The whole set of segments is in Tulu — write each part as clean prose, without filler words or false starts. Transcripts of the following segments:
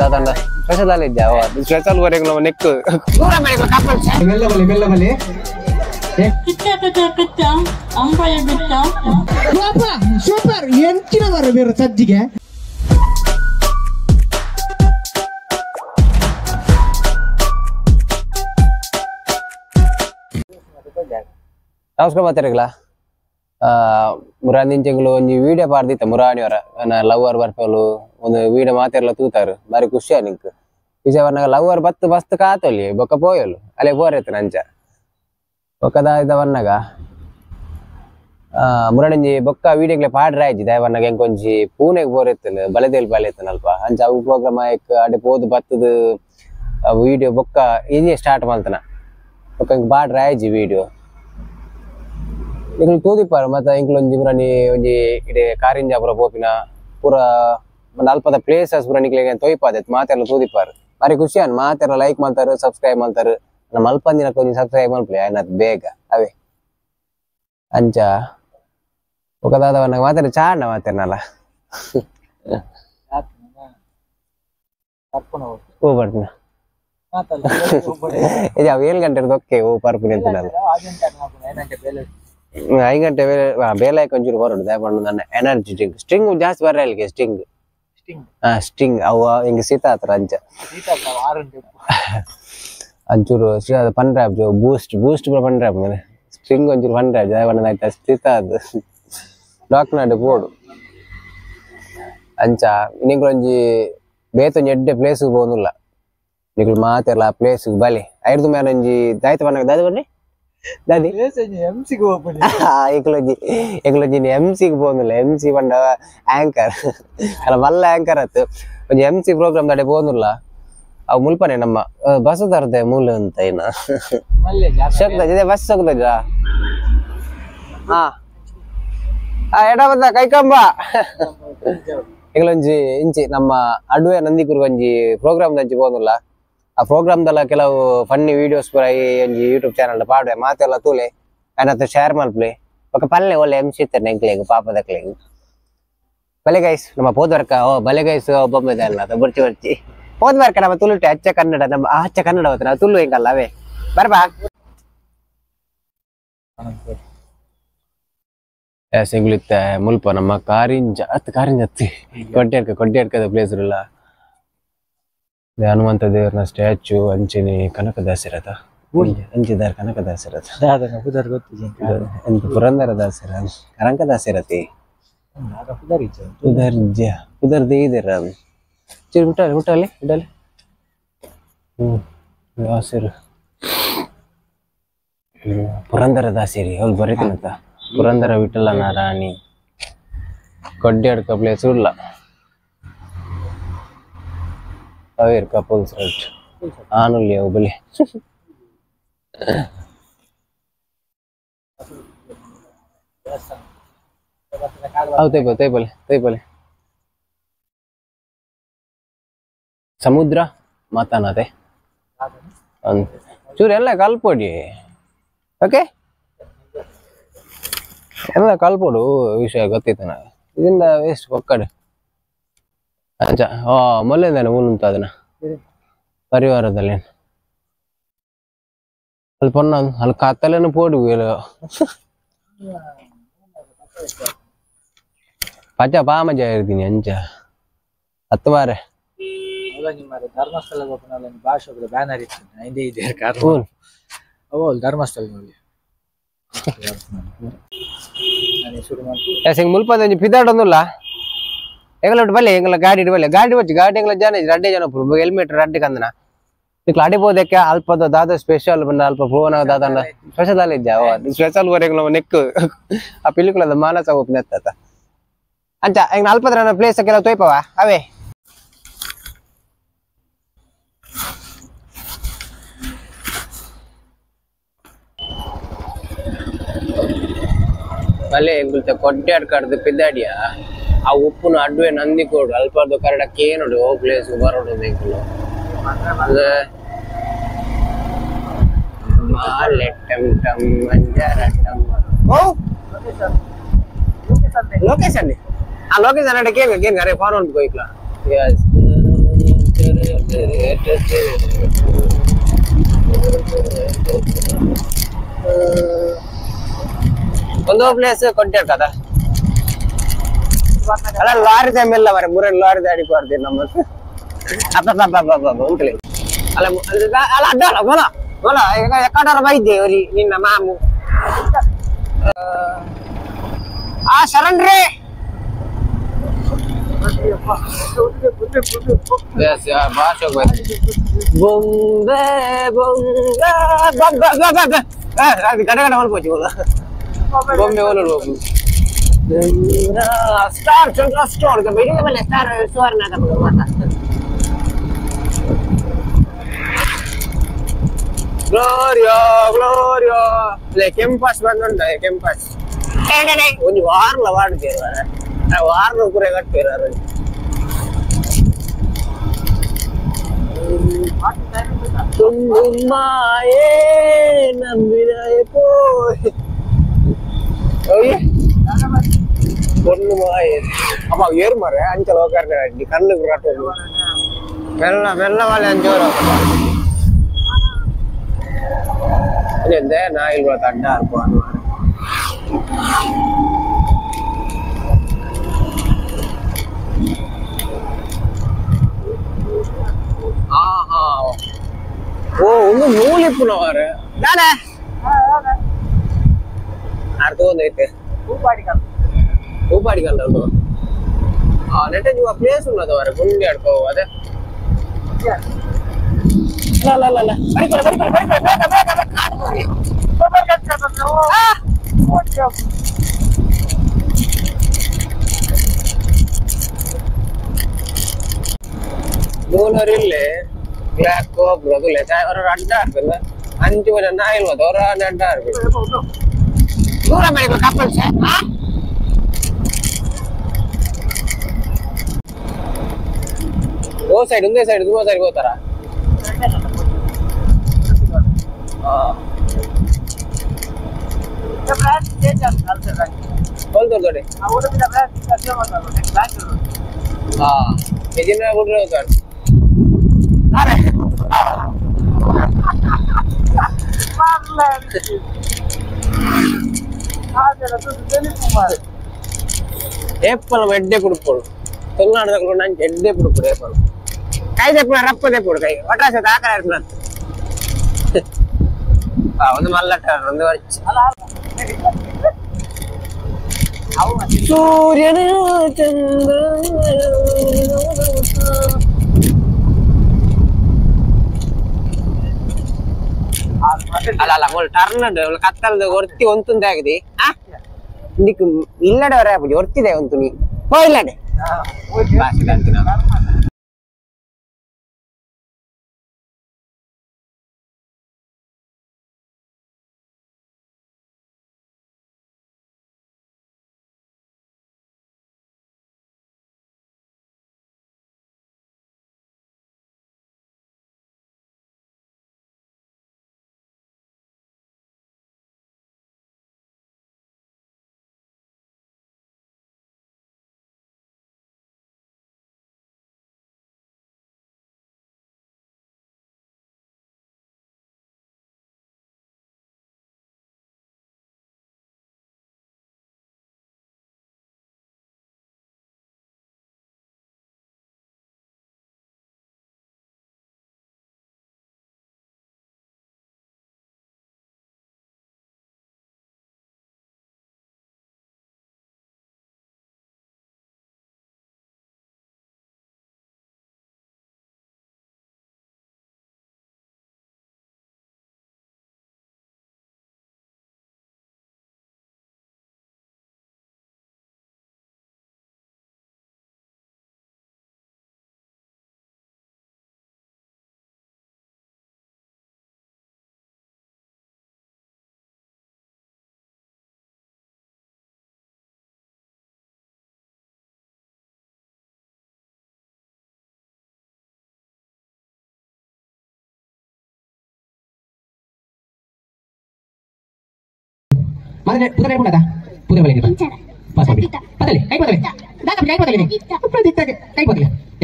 ದಾದಾಂಡ ಸ್ಪೆಷಲ್ ಅಲ್ಲ ಇದ್ದೆ ಸ್ಪೆಷಲ್ ವರೆಗೆ ನೆಕ್ ಬೆಲ್ಲ ಬೆಲ್ಲ ಬಲೆ ಸೂಪರ್ ಎಂಚಿನ ಬರ ಬೇರೆ ಸಜ್ಜಿಗೆ. ನಮಸ್ಕಾರ ಮಾತಾಡಿಗಳ ಮುರಾನಿಂಚೆಗಳು ಒಂಜಿ ವಿಡಿಯೋ ಪಾಡ್ದಿತ್ತ ಮುರಾಣಿಯವರ ಲವರ್ ಬರ್ಪಲು ಒಂದು ವಿಡಿಯೋ ಮಾತಾಡಲ ತೂತಾರು ಬಾರಿ ಖುಷಿ ನಿಂಕ್ ವಿಷಯ ಬರ್ನಾಗ ಲವರ್ ಬತ್ತು ಬಸ್ತ್ ಕಾತೊಲಿ ಬೊಕ್ಕ ಪೋಯಲು ಅಲ್ಲೇ ಬೋರೈತನ ಅಂಚ ಬೊಕ್ಕದ ಬರ್ನಾಗ ಮುರಾಣಿಂಜಿ ಬೊಕ್ಕ ವಿಡಿಯೋಗ್ಲೆ ಪಾಡ್ರ ಆಯ್ತು ದಯ ಬರ್ನಾಗ ಎಂಕೊಂಜಿ ಪೂನೆಗೆ ಬೋರೈತನ ಬಲೆದೇಲ್ ಬಲೆತನ ಅಲ್ಪ ಅಂಚ ಅವು ಪ್ರೋಗ್ರಾಮ್ ಆಯ್ಕ್ ಅಡೆ ಪೋದು ಬತ್ತದ ವಿಡಿಯೋ ಬೊಕ್ಕ ಇಂಜೆ ಸ್ಟಾರ್ಟ್ ಮಾಡ್ತಾನ ಬೊಕ್ಕ ಇಂಕ್ ಪಾಡ್ರ ಆಯ್ಜಿ ವಿಡಿಯೋ ಎಂಕುಲು ತೂದಿಪ್ಪಾರು ಮತ್ತೆ ಎಂಕುಲು ಒಂಜಿ ಮುರಾಣಿ ಒಂಜಿ ಇಡೆ ಕಾರಿಂಜಾಪುರ ಪೋಪಿನ ಪೂರ ಅಲ್ಪದ ಪ್ಲೇಸಸ್ ಪೂರ ನಿಕ್ಲೆಗೆ ತೊಯ್ಪಾದೈತ್ ಮಾತೆಲ್ಲ ತೂದಿಪ್ಪಾರು ಬಾರಿ ಖುಷಿ ಅನ್ ಮಾತೆಲ್ಲ ಲೈಕ್ ಮಾಡ್ತಾರೆ ಸಬ್ಸ್ಕ್ರೈಬ್ ಮಾಡ್ತಾರೆ ನಮ್ಮ ಅಲ್ಪಂದಿನ ಒಂಜಿ ಸಬ್ಸ್ಕ್ರೈಬ್ ಮಲ್ಪಲೆ ಆಯ್ನತ್ ಬೇಗ ಅವೇ ಅಂಚ ಒಕದಾದವನ್ನ ಮಾತಾಡ ಚಾಣ ಮಾತಾಡ್ನಲ್ಲ ಹೂ ಬರ್ತೀನ ಇದು ಅವು 7 ಗಂಟೆ ಒಕ್ಕೆ ಹೂ ಪರ್ಪಿನ ಅಂತಿನಲ್ಲ 5 ಗಂಟೆ ಬೇಲೆ ಬೇಲೆ ಒಂಚೂರು ಬರೋದು ದಯಪಂಡು ನನ್ನ energy drink string ಜಾಸ್ತಿ ಬರ್ರ ಅಲ್ಲಿಗೆ ಸ್ಟಿಂಗ್ ಹಾ ಸ್ಟಿಂಗ್ ಅವು ಹಿಂಗೆ ಶೀತ ಆತರ ಅಂಚ ಅಂಚೂರು ಪಂಡ್ರೆ ಬೂಸ್ಟ್ ಬೂಸ್ಟ್ ಪೂರ ಪಂಡ್ರೆ ಸ್ಟಿಂಗ್ ಒಂಚೂರು ಪಂಡ್ರೆ ದಯಪಂಡು ಆಯ್ತು ಶೀತ ಅದು ಡಾಕ್ಟರ್ ಪೋಡು ಅಂಚ ಇನ್ನಿಂಗ್ಳು ಒಂಜಿ ಬೇತೊಂಜಿ ಎಡ್ಡೆ ಪ್ಲೇಸ್ ಪೋನುಲ್ಲ ನಿಕ್ಲು ಮಾತೆಲ್ಲ ಆ ಪ್ಲೇಸ್ ಬಲೆ ಐರ್ದು ಮೇಲೆ ಒಂಜಿ ದಾಯ್ತ ಬಣ್ಣ ದಾದ ಬನ್ನಿ ದಾದಿ ಎಂಕ್ಲೊಂಜಿ ಎಂಕ್ಲೊಂಜಿ ಎಂ ಸಿಗ್ ಪೋನುಲ್ಲ ಎಂ ಸಿ ಪಂಡ ಆಂಕರ್ ಅಲ್ಲ ಮಲ್ಲ ಆಂಕರ್ ಆತು ಒಂಜಿ M C program ದಡೆ ಪೋನುಲ್ಲ ಅವು ಮುಲ್ಪನೆ ನಮ್ಮ ಬಸ್ ತರ್ದೆ ಮೂಲ ಅಂತ ಏನ ಶಕ್ತ ಬಸ್ ಹೋಗ್ತದ ಹಾ ಎಡ ಬಂದ ಕೈಕಂಬ ಎಂಕ್ಲೊಂಜಿ ಇಂಚಿ ನಮ್ಮ ಅಡುವೆ ನಂದಿಕುರು ಒಂಜಿ ಪ್ರೋಗ್ರಾಮ್ ದಂಚಿ ಪೋನುಲ್ಲ ಆ ಪ್ರೋಗ್ರಾಮ್ ದಲ್ಲ ಕೆಲವು ಫನ್ನಿ ವಿಡಿಯೋಸ್ ಪೂರ ಈ ಒಂಜಿ ಯೂಟ್ಯೂಬ್ ಚಾನಲ್ ಪಾಡುವೆ ಮಾತೆಲ್ಲ ತೂಲೆ ಆಯ್ನ ಶೇರ್ ಮಲ್ಪಲೆ ಬೊಕ ಪಲ್ಲೆ ಒಳ್ಳೆ ಎಂ ಸಿ ಇತ್ತಾರೆ ಎಂಕ್ಲೆಗ್ ಪಾಪದಕ್ಲೆಗ್ ಬಲೆ ಗೈಸ್ ನಮ್ಮ ಪೋದ್ವರ್ಕ ಓ ಬಲೆ ಗೈಸ್ ಬೊಂಬೆದ ಅಲ್ಲ ಬರ್ಚಿ ಬರ್ಚಿ ಪೋದ್ವರ್ಕ ನಮ್ಮ ತುಳುಟೆ ಅಚ್ಚ ಕನ್ನಡ ನಮ್ಮ ಅಚ್ಚ ಕನ್ನಡ ಹೋಗ್ತಾರೆ ನಾವು ತುಳು ಹೆಂಗಲ್ಲ ಅವೇ ಬರ್ಬಾ ಎಂಗ್ಲಿತ್ತ ಮುಲ್ಪ ನಮ್ಮ ಕಾರಿಂಜ ಅತ್ ಕಾರಿಂಜ ಅತ್ತಿ ಕೊಡ್ಯಾಡ್ಕ ಕೊಡ್ಯಾಡ್ಕದ ಪ್ಲೇಸ್ ಇರಲ್ಲ ಹನುಮಂತ ದೇವರನ ಸ್ಟ್ಯಾಚು ಅಂಚಿನಿ ಕನಕದಾಸರಥ ಅಂಚಿದಾರ ಕನಕದಾಸರಥ ಪುರಂದರ ದಾಸರ ಕನಕದಾಸರತಿ ಉದರ್ಜ ಉದರ್ದ ಇದರ ಮುಟ್ಟಲ್ಲಿ ಮುಟ್ಟಲ್ಲಿ ಇಡಲಿ ದಾಸರು ಪುರಂದರ ದಾಸರಿ ಹೌದು ಬರೀತೀನಂತ ಪುರಂದರ ವಿಠಲನ ರಾಣಿ ಕೊಡ್ಯಾಡ್ಕ ಪ್ಲೇಸ್ ಇಲ್ಲ ಅವೇರ್ ಕಪಲ್ಸ್ ರೈಟ್ ಆನುಲ್ಲಿ ಅವು ಬಲಿ ಅವು ತೈಪಲೆ ತೈಪಲೆ ತೈಪಲೆ ಸಮುದ್ರ ಮಾತಾನತೆ ಚೂರು ಎಲ್ಲ ಕಲ್ಪೊಡಿ ಓಕೆ ಎಲ್ಲ ಕಲ್ಪೊಡು ವಿಷಯ ಗೊತ್ತಿತ್ತು ಇದರಿಂದ ವೇಸ್ಟ್ ಒಕ್ಕಡೆ ಅಂಚ ಓ ಮೊಲ್ಲೆಂದಾನೆ ಮೂಲುಂತ ಅದನ್ನ ಪರಿವಾರದಲ್ಲಿ ಅಲ್ಲಿ ಪೊನ್ನ ಅಲ್ಲಿ ಕತ್ತಲೇನು ಪೋಡು ಪಚ್ಚ ಪಾಮಜ ಇರ್ತೀನಿ ಅಂಚ ಹತ್ತು ಮಾರೆ ಧರ್ಮಸ್ಥಳ ಭಾಷೆ ಬ್ಯಾನರ್ ಇತ್ತು ಧರ್ಮಸ್ಥಳ ಮುಲ್ಪದ ಒಂಜಿ ಪಿದಾಡೊಂದುಲ್ಲ ಎಂಗಲ ಬಲ್ಲೆ ಎಂಗಲ ಗಾಡಿ ಬಲ್ಲೆ ಗಾಡಿ ಬಚ್ಚಿ ಗಾಡಿ ಎಂಗಲ ಜನ ರಡ್ಡೆ ಜನ ಹೆಲ್ಮೆಟ್ ರಡ್ಡೆ ಕಂದನ ನಿಕ್ಲು ಅಡಿಬೋದಕ್ಕೆ ಅಲ್ಪದ ದಾದ ಸ್ಪೆಷಲ್ ಬಂದ ಅಲ್ಪ ಫೋನ್ ದಾದ ಸ್ಪೆಷಲ್ ಅಲ್ಲ ಇದ್ದೆ ಸ್ಪೆಷಲ್ ವರೆಗೆ ನೆಕ್ ಆ ಪಿಲಿಕುಲದ ಮಾನಸ ಓಪನ್ ಎತ್ತ ಅಂಚ ಎಂಗ್ ಅಲ್ಪದ ಪ್ಲೇಸ್ ಕೆಲವು ತೋಯ್ಪವ ಅವೇ ಬಲೆ ಎಂಗುಲ್ತ ಕೊಡ್ಯಾಡ್ ಕಡ್ದು ಪಿದಾಡಿಯ ಆ ಉಪ್ಪುನ ಅಡ್ವೆ ನಂದಿಕೋಡು ಅಲ್ಪದ ಕರಡ ಕೇನೋಡು ಓ ಪ್ಲೇಸ್ ಬರೋಡು ಎಂಕುಲು ಮಾಲೆ ಟಮ್ ಟಮ್ ಮಂಜರ ಟಮ್ ಓ ಲೊಕೇಶನ್ ಆ ಲೊಕೇಶನ್ ಅಡೆ ಕೇನ್ ಕೇನ್ ಅರೆ ಫೋನ್ ಉಂಟು ಕೊಯ್ಕ್ಲ. ಎಸ್ ಒಂದು ಪ್ಲೇಸ್ ಕೊಟ್ಟಿರ್ತದ ಅಲ್ಲ ಲಾರಿ ಟೈಮ್ ಇಲ್ಲ ಮರೆ ಮುರನ್ ಲಾರಿ ದಾಡಿ ಕೊಡ್ತೀವಿ ನಮ್ಮ ಅಪ್ಪ ಉಂಟಲಿ ಅಲ್ಲ ಅಲ್ಲ ಅಡ್ಡ ಅಲ್ಲ ಬೋಲ ಬೋಲ ಈಗ ಎಕ್ಕಡರ ಬೈದೆ ಅವ್ರಿ ನಿನ್ನ ಮಾಮು ಆ ಶರಣ್ ರೇ ಬೊಂಬೆ ಬೊಂಬೆ ಬೊಂಬೆ ಅದು ಗಡ ಗಡ ಮಲ್ಪೋಚಿ ಬೊಂಬೆ ಓಲೋಡು ಸ್ಟಾರ್ ಚಂದ್ರ ಸ್ಟಾರ್ ಬೆಳಿಗ್ಗೆ ಮೇಲೆ ಸ್ಟಾರ್ ಸುವರ್ಣ ಗ್ಲೋರಿಯೋ ಗ್ಲೋರಿಯೋ ಲೇ ಕೆಂಪಾಸ್ ಬಂದುಂಟ ಕೆಂಪಾಸ್ ಒಂಜಿ ವಾರ್ಲ ವಾಡ್ತೇರು ವಾರ್ಲ ಕುರೆ ಕಟ್ಟೇರು ತುಂಬುಮಾಯೇ ನಂಬಿದಾಯೇ ಪೋಯ್ பொண்ணு அப்பா ஏறு மாற அஞ்சு லோக்காரு கண்ணுக்கு ராட்டு வெள்ள வெள்ள வாழை அஞ்சு வரும் இந்த நாயில் கூட தண்டா இருக்கும் ஆஹா ஓ ஒண்ணு நூலிப்புன வாரு தானே அடுத்து வந்து ಹೂಪಾಡಿಕಲ್ಲ ಉಂಟು ಆ ನೆಟ್ಟೆ ಪ್ಲೇಸ್ ಉನ್ನದ ವರ ಗುಂಡಿ ಆಡ್ಕೋ ಅದೇ ಅಲ್ಲ ಅಲ್ಲ ಅಲ್ಲ ಬರಿ ಬರಿ ಬರಿ ಬರಿ ಬೇಗ ಬೇಗ ಬೇಗ ಬೋಲರ್ ಇಲ್ಲೇ ಬ್ಲ್ಯಾಕ್ ಒಬ್ರು ಅದು ಅವರ ಅಡ್ಡ ಆಡ್ಬೇಕು ಅಂಚು ನಾಯಿಲ್ ಅವರ ಅಡ್ಡ ಆಡ್ಬೇಕು ದೂರ ಮಾಡಿ ಕಪಲ್ಸ್ ಓ ಸೈಡ್ ಒಂದೇ ಸೈಡ್ ತುಂಬಾ ಸೈಡ್ ಹೋಗ್ತಾರ ಏಪಲ್ ಎಡ್ಡೆ ಕುಡ್ಪೋಡು ತುಳುನಾಡದ ನಂಗೆ ಎಡ್ಡೆ ಕುಡ್ಪೋಡು ಏಪಲ್ ಕೈ ತೆಪ್ಪು ರಪ್ಪ ತೆಪ್ಪುಡು ಕೈ ಒಟ್ರಾಸ ಆಕರ ಒಂದು ಮಲ್ಲಟ ಒಂದು ವರ್ಷ ಸೂರ್ಯನ ಚಂದ್ರ ಅಲ್ಲ ಅಲ್ಲ ಮೊಳ ಟರ್ನ್ ಉಂಟು ಕತ್ತಲ್ದ ಒರ್ತಿ ಒಂತುಂದ ಆಗಿದೆ ಆ ಇಂದಿಕ್ ಇಲ್ಲಡೆ ವರ ಒರ್ತಿದೆ ಒಂತು ನೀ ಹೋ ಇಲ್ಲಡೆ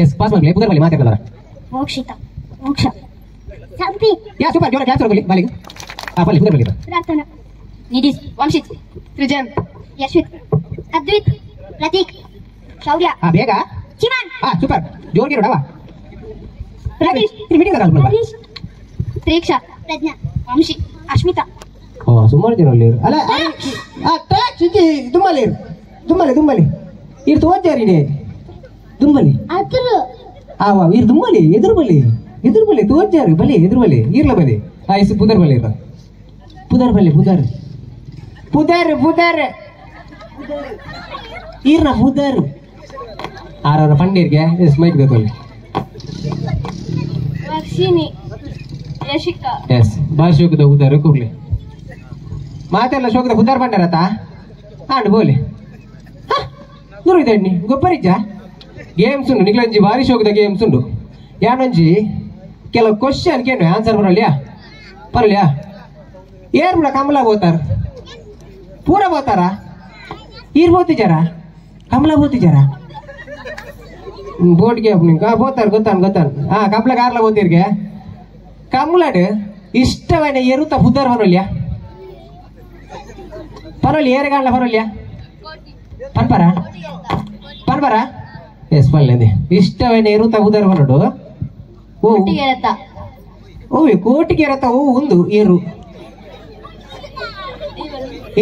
ಎಸ್ ಪಾಸ್ ಮಾಡ್ಲಿ ಪುದರ್ ಮಲ್ಲಿ ಮಾತಾಡಲ್ಲ. ಮೋಕ್ಷಿತ ಮೋಕ್ಷ ಸಂಪಿ ಯಾ ಸೂಪರ್ ಜೋರ ಕ್ಲಾಸ್ ಬಲಿ ಬಾಲಿಗೆ ಆ ಬಲಿ ಪುದರ್ ಬಲಿ ಪ್ರಾರ್ಥನಾ ನಿಧೀಶ್ ವಂಶಿತ್ ಸೃಜನ್ ಯಶ್ವಿತ್ ಅದ್ವಿತ್ ಪ್ರತೀಕ್ ಶೌರ್ಯ ಆ ಬೇಗ ಚಿಮಾನ್ ಆ ಸೂಪರ್ ಜೋರ್ಗೆ ನೋಡವಾ ಪ್ರದೀಶ್ ಮೀಟಿಂಗ್ ಅಲ್ಲ ಹರೀಶ್ ತ್ರೀಕ್ಷಾ ಪ್ರಜ್ಞಾ ವಂಶಿ ಅಶ್ಮಿತಾ ಓ ಸುಮಾರು ಜನ ಅಲ್ಲಿ ಅಲ್ಲ ಆ ಟ್ಯಾಕ್ಸ್ ಇಜ್ಜಿ ದುಮ್ಮಲಿ ದುಮ್ಮಲಿ ದುಮ್ಮಲಿ ಇರ್ ತೋಜಾರಿ ಇಡೆ ದುಮ್ಮಲಿ ಅದ್ರು ಆವ ಇರ್ ದುಮ್ಮಲಿ ಎದುರು ಬಲಿ ಎದುರು ಬಲಿ ತೋಜಾರಿ ಬಲಿ ಎದುರು ಬಲಿ ಇರ್ಲ ಬಲಿ ಆ ಇಸು ಪುದರ್ ಬಲಿ ಇರ ಪುದರ್ ಬಲಿ ಪುದರ್ ಪುದರ್ ಪುದರ್ ಇರ್ನ ಪುದರ್ ಆರವರ ಪಂಡೀರ್ಗೆ ಎಸ್ ಮೈಕ್ ತೋಲಿ ವರ್ಷಿಣಿ ಯಶಿಕಾ ಎಸ್ ಬಾರ್ ಶೋಕದ ಉದಾರ ಕೂಗ್ಲಿ ಮಾತೆಲ್ಲ ಶೋಕದ ಉದಾರ ಬಂಡಾರತ ಆಂಡ್ ಬೋಲಿ ದೂರ ಇದೆ ಎಣ್ಣಿ ಗೊಬ್ಬರಿಜ್ಜ ಗೇಮ್ಸ್ ಉಂಡು ನಿಗ್ಲಂಜಿ ಬಾರಿ ಶೋಕದ ಗೇಮ್ಸ್ ಉಂಡು ಯಾನೊಂಜಿ ಕೆಲವು ಕ್ವಶನ್ ಕೇನು ಆನ್ಸರ್ ಬರಲ್ಯಾ ಬರಲ್ಯಾ ಏರ್ ಬಿಡ ಕಮಲ ಬೋತಾರ ಪೂರ ಬೋತಾರ ಈರ್ ಬೋತಿಜಾರ ಕಮಲ ಬೋತಿಜಾರ ಬೋಟ್ಗೆ ನಿಂಗೆ ಬೋತಾರ ಗೊತ್ತಾನ ಗೊತ್ತಾನ ಹಾ ಕಮಲ ಕಾರ್ಲ ಬೋತಿರ್ಗೆ ಕಮಲಡ್ ಇಷ್ಟವನ ಎರುತ ಪುದರ್ ಬರೋಲ್ಯ ಪರೋಲಿ ಏರೆಗಾಣ್ಲ ಪರೋಲ್ಯ ಪನ್ಪರ ಪನ್ಪರ ಎಸ್ ಪಲ್ಲೆ ಇಷ್ಟವನ ಎರುತ ಪುದರ್ ಬರೋಡು ಓ ಕೋಟಿಗೆರತ ಓ ಕೋಟಿಗೆ ಎರತ ಓ ಒಂದು ಎರು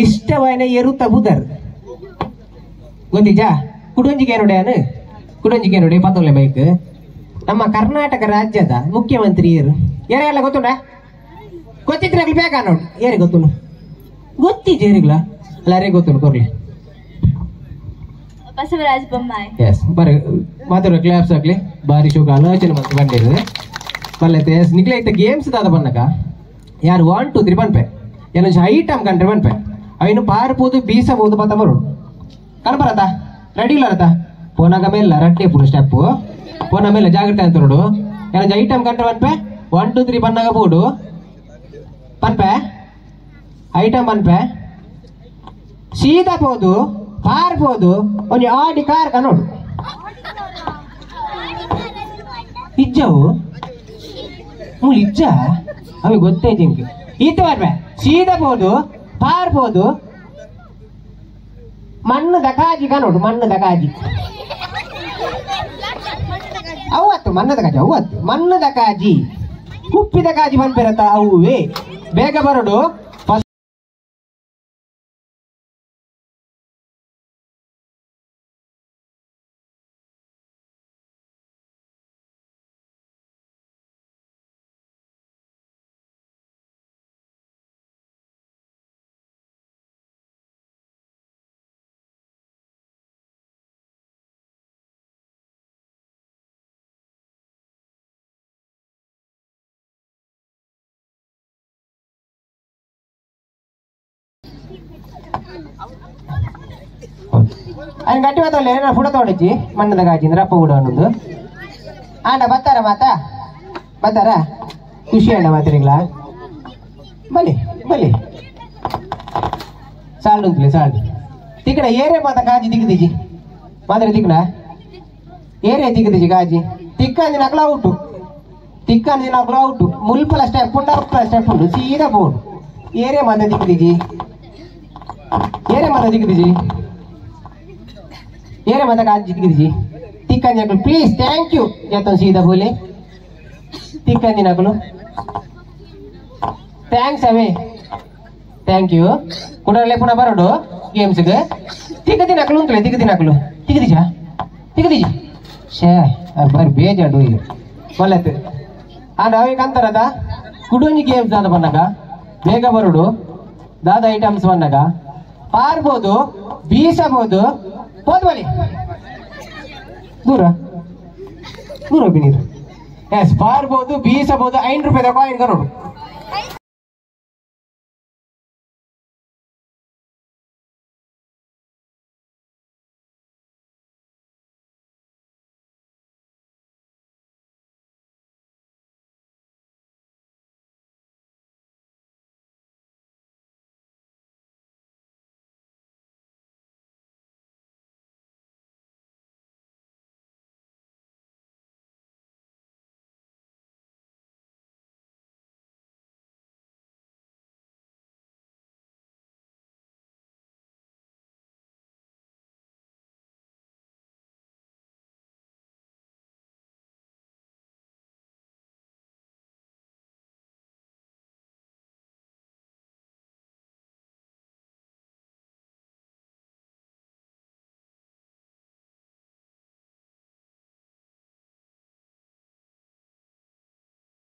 ಇಷ್ಟವನ ಎರುತ ಬುದರ್ ಗೊತ್ತಿಜಾ ಕುಡೊಂಜಿಗೆ ನೋಡ್ಯಾನು ಕುಡೊಂಜಿಗೆ ನೋಡಿ ಪತ್ತೊಲೆ ಬೈಕ್ ನಮ್ಮ ಕರ್ನಾಟಕ ರಾಜ್ಯದ ಮುಖ್ಯಮಂತ್ರಿ ಏರು ಯಾರೆಲ್ಲ ಗೊತ್ತುಂಡ ಗೊತ್ತಿದ್ರೆ ಆಗ್ಲಿ ಬೇಕಾ ನೋಡಿ ಯಾರಿಗೆ ಗೊತ್ತುಂಡು ಗೊತ್ತಿದ್ದೆ ಯಾರಿಗ್ಲ ಅಲ್ಲ ಯಾರಿಗೆ ಗೊತ್ತುಂಡು ಕೊರ್ಲಿ ಬಸವರಾಜ್ ಬೊಮ್ಮಾಯಿ ಎಸ್ ಬರ ಮಾತಾಡುವ ಕ್ಲಾಪ್ಸ್ ಹಾಕ್ಲಿ ಬಾರಿ ಶೋಕ ಆಲೋಚನೆ ಮತ್ತು ಬಂದಿದೆ ಬಲ್ಲೈತೆ ಎಸ್ ನಿಕ್ಲೆ ಇತ್ತ ಗೇಮ್ಸ್ ದಾದ ಬನ್ನಕ ಯಾರು 1 2 3 ಪನ್ಪೆ ಏನೋ ಐಟಮ್ ಕಂಡ್ರೆ ಪನ್ಪೆ ಅವಿನು ಪಾರ್ಬೋದು ಬೀಸಬಹುದು ಪತ್ತ ಬರೋಡು ಕನಪರತ ರೆಡಿ ಇಲ್ಲ ಪೋನಾಗ ಮೇಲ್ಲ ರಟ್ಟೆ ಪುಡು ಸ್ಟೆಪ್ ಪೋನ ಮೇಲೆ ಜಾಗ್ರತೆ ಅಂತ ನೋಡು ಏನೋ ಐಟಮ್ ಕಂಡ್ರೆ ಪನ್ಪೆ 1 2 3 ಬನ್ನಾಗ ಬೋಡು ಪನ್ಪೆ ಐಟಮ್ ಪನ್ಪೆ ಸೀದಾ ಪೋದು ಪಾರ್ಬೋದು ಒಂದು ಆಡಿ ಕಾರ್ ನೋಡು ಇಜ್ಜವು ಮೂಲು ಇಜ್ಜ ಅವಿ ಗೊತ್ತೇ ಜಿಂಕ್ ಈತ ಬರ್ಬೆ ಸೀದಾ ಪೋದು ಪಾರ್ಬೋದು ಮಣ್ಣು ದಕಾಜಿ ನೋಡು ಮಣ್ಣು ದಕಾಜಿ ಅವತ್ತು ಮಣ್ಣದ ಕಾಜಿ ಅವತ್ತು ಮಣ್ಣದ ಕಾಜಿ ಕುಪ್ಪಿದ ಕಾಜಿ ಬಂದ್ಬಿರತ್ತ ಅವುವೇ ಬೇಗ ಬರೋಡು. ಅದನ್ನ ಗಟ್ಟಿ ಮಾತಲ್ಲ ಏನೋ ಫುಡ ತೋಡಿಚ್ಚಿ ಮಣ್ಣದ ಗಾಜಿ ಅಂದ್ರೆ ಅಪ್ಪ ಕೂಡ ಅನ್ನೋದು ಆಂಡ ಬರ್ತಾರ ಮಾತಾ ಬರ್ತಾರ ಖುಷಿ ಅಣ್ಣ ಮಾತ್ರಿங்கள ಬಲಿ ಬಲಿ ಸಾಲ್ಡ್ ಉಂಟು ಸಾಲ್ಡ್ ತಿಕ್ಕಡ ಏರೇ ಮಾತ ಕಾಜಿ ತಿಕ್ಕದಿಜಿ ಮಾತ್ರ ತಿಕ್ಕಡ ಏರೇ ತಿಕ್ಕದಿಜಿ ಕಾಜಿ ತಿಕ್ಕಂಜಿ ನಕಲ ಔಟು ತಿಕ್ಕಂಜಿ ನಕಲ ಔಟು ಮುಲ್ಪಲ ಸ್ಟೆಪ್ ಉಂಡು ಅಪ್ಪಲ ಸ್ಟೆಪ್ ಉಂಟು ಸೀದಾ ಬೋರ್ಡ್ ಏರೇ ಮಾತ ತಿಕ್ಕದಿಜಿ ಏರೇ ಮಾತ ತಿಕ್ಕದಿಜಿ ಏರೇ ಮಾತ ಕಾಜಿ ತಿಕ್ಕದಿಜಿ ತಿಕ್ಕಂಜಿ ನಕಲು ಪ್ಲೀಸ್ thank you ಜತನ್ ಸೀದಾ ಬೋಲೆ ತಿಕ್ಕಂಜಿ ನಕಲು thanks ಅವೇ thank you ಕುಡಲೆ ಪುನಃ ಬರೋಡು ಗೇಮ್ಸ್ಗೆ ತಿಕ್ಕದಿ ನಕಲು ಉಂಟಲೆ ತಿಕ್ಕದಿ ನಕಲು ತಿಕ್ಕದಿಜಾ ತಿಕ್ಕದಿಜಿ ಶೇ ಬರ್ ಬೇಜಾಡು ಇದು ಒಳ್ಳೆತ್ತು ಆ ನಾವೀಗ ಅಂತಾರದ ಕುಡೊಂಜಿ ಗೇಮ್ಸ್ ದಾದ ಬನ್ನಾಗ ಬೇಗ ಬರೋಡು ದಾದ ಐಟಮ್ಸ್ ಬನ್ನಾಗ ಪಾರ್ಬೋದು ಬೀಸಬಹುದು ಹೋದ್ ಬಲಿ ದೂರ ದೂರ ನೀರು ಎಸ್ ಪಾರ್ಬೋದು ಬೀಸಬಹುದು 5 ರೂಪಾಯಿದ ಕಾಯಿನ್ ಕರೋಡು.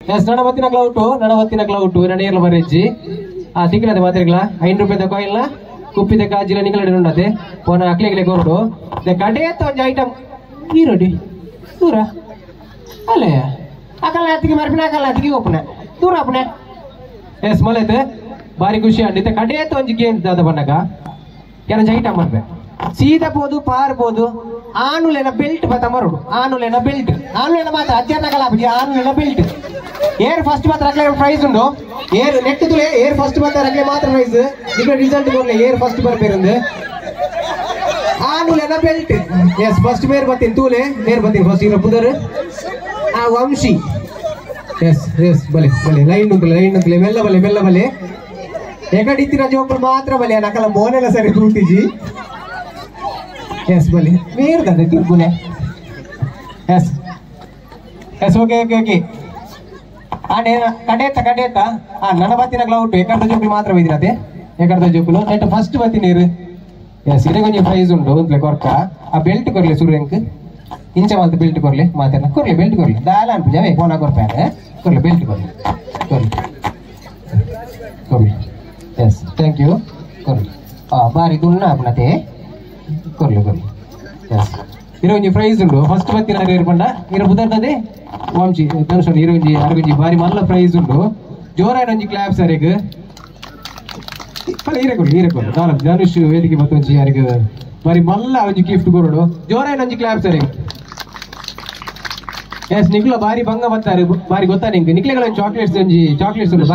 S ನಡಬತ್ತಿನ ಕ್ಲೌಟು ನಡಬತ್ತಿನ ಕ್ಲೌಟು ನಡೆಯಲ್ಲ ಬರೆಜ್ಜಿ ಆ ತಿಕ್ಕಲದೆ ಮಾತ್ರೆಗಳ 5 ರೂಪಾಯಿದ ಕಾಯಿಲ್ಲ ಕುಪ್ಪಿದ ಕಾಜಿಲ ನಿಗಲಡೆ ಉಂಡತೆ ಪೋನ ಅಕ್ಲೆಗ್ಲೆ ಕೊರಡು ಕಡೆಯತ್ತ ಒಂಜಿ ಐಟಮ್ ಈರೋಡಿ ದೂರ ಅಲ್ಲೇ ಅಕಲ್ಲ ಅತ್ತಿಗೆ ಮರ್ಪಿನ ಅಕಲ್ಲ ಅತ್ತಿಗೆ ಒಪ್ಪನೆ ದೂರ ಅಪ್ಪನೆ ಎಸ್ ಮಲೈತೆ ಬಾರಿ ಖುಷಿ ಅಂಡಿತೆ ಕಡೆಯತ್ತ ಒಂಜಿ ಗೇಮ್ ದಾದ ಬಣ್ಣಗ ಯಾರಂಜಿ ಐಟಮ್ ಮಾಡ್ಬೇಕು ಸೀದಾ ಪೋದು ಪಾರ್ಬೋದು ಆನುಲೆನ ಬೆಲ್ಟ್ ಬತ್ತ ಮರುಡು ಆನುಲೆನ ಬೆಲ್ಟ್ ಆನುಲೆನ ಮಾತ್ರ ಅಜ್ಜನ ಕಲಾಪಿ ಆನುಲೆನ belt air first ಮಾತ್ರ ಅಕ್ಲೆ ಪ್ರೈಸ್ ಉಂಡು ಏರ್ ನೆಟ್ ತುಲೆ ಏರ್ ಫಸ್ಟ್ ಮಾತ್ರ ಅಕ್ಲೆ ಮಾತ್ರ ಪ್ರೈಸ್ ನಿಮಗೆ ರಿಸಲ್ಟ್ ಕೊಡ್ಲೆ ಏರ್ ಫಸ್ಟ್ ಬರ್ಬೇರಂದು ಆನುಲೆನ belt S first ಮೇರ್ ಬತ್ತೀನಿ ತೂಲೆ ಮೇರ್ ಬತ್ತೀನಿ ಫಸ್ಟ್ ಇರೋ ಪುದರ್ ಆ ವಂಶಿ ಎಸ್ ಎಸ್ ಬಲೆ ಬಲೆ ಲೈನ್ ಉಂಟು ಲೈನ್ ಉಂಟು ಮೆಲ್ಲ ಬಲೆ ಮೆಲ್ಲ ಬಲೆ ಎಕಡಿತ್ತಿನ ಜೋಕುಲು ಮಾತ್ರ ಬಲೆ ನಕಲ ಮೋನೆಲ್ಲ ಸರಿ ತೂತಿಜಿ ಎಸ್ ಬಲೆ ಮೇರ್ದದೆ ತಿರ್ಗುನೆ yes yes okay okay okay ಕಡೇತ ಕಡೇತ ಆ ನನ್ನ ಬತ್ತಿನ ಕ್ಲೌಟ್ ಎಕರ್ದ ಜೋಕುಲು ಮಾತ್ರ ಬೈದಿರತೆ ಎಕರ್ದ ಜೋಕುಲು ನೆಟ್ ಫಸ್ಟ್ ಬತ್ತಿ ನೀರು ಎಸ್ ಇದೇ ಕೊಂಚ ಪ್ರೈಸ್ ಉಂಟು ಒಂದ್ಲೆ ಕೊರ್ಕ ಆ ಬೆಲ್ಟ್ ಕೊರ್ಲೆ ಸುರು ಎಂಕ್ ಇಂಚ ಮಾತ್ರ ಬೆಲ್ಟ್ ಕೊರ್ಲೆ ಮಾತಾಡ ಕೊರ್ಲೆ ಬೆಲ್ಟ್ ಕೊರ್ಲೆ ದಾಲ ಅನ್ಪುಜಾವೆ ಫೋನ ಕೊರ್ಪೆ ಕೊರ್ಲೆ ಬೆಲ್ಟ್ ಕೊರ್ಲೆ ಕೊರ್ಲೆ ಕೊರ್ಲೆ yes thank you ಕೊರ್ಲೆ ಆ ಬಾರಿ ದುಣ್ಣ ಆಪುನತೆ ಕೊರ್ಲೆ ಕೊರ್ಲೆ ಎಸ್ ಇರೋ ಒಂಜಿ ಪ್ರೈಸ್ ಉಂಟು ಫಸ್ಟ್ ಬತ್ತಿನ ಏರ್ಪಂಡ ಇರೋ ಬುದರ್ದದೆ ವಂಶಿ ಧನುಷ್ ಇರೋ ಒಂಜಿ ಅರಗೊಂಜಿ ಬಾರಿ ಮಲ್ಲ ಪ್ರೈಸ್ ಉಂಟು ಜೋರಾಯಿನ ಒಂಜಿ ಕ್ಲಾಪ್ ಸರ್ ಪಲ್ಲ ಈರೆ ಕೊಡ್ಲಿ ಈರೆ ಕೊಡ್ಲಿ ದಾಲ ಧನುಷ್ ವೇದಿಕೆ ಬತ್ತೊಂಜಿ ಯಾರಿಗೆ ಬಾರಿ ಮಲ್ಲ ಒಂಜಿ ಗಿಫ್ಟ್ ಕೊರಡು ಜೋರಾಯಿನ ಒಂಜಿ ಕ್ಲಾಪ್ ಸರ್ ಎಸ್ ನಿಕ್ಲ ಬಾರಿ ಭಂಗ ಬರ್ತಾರೆ ಬಾರಿ ಗೊತ್ತಾ ನಿಂಗೆ ನಿಕ್ಲೆಗಳ ಚಾಕ್ಲೇಟ್ಸ್ ಒಂಜಿ ಚಾಕ್ಲೇಟ್ಸ್ ಉಂಟು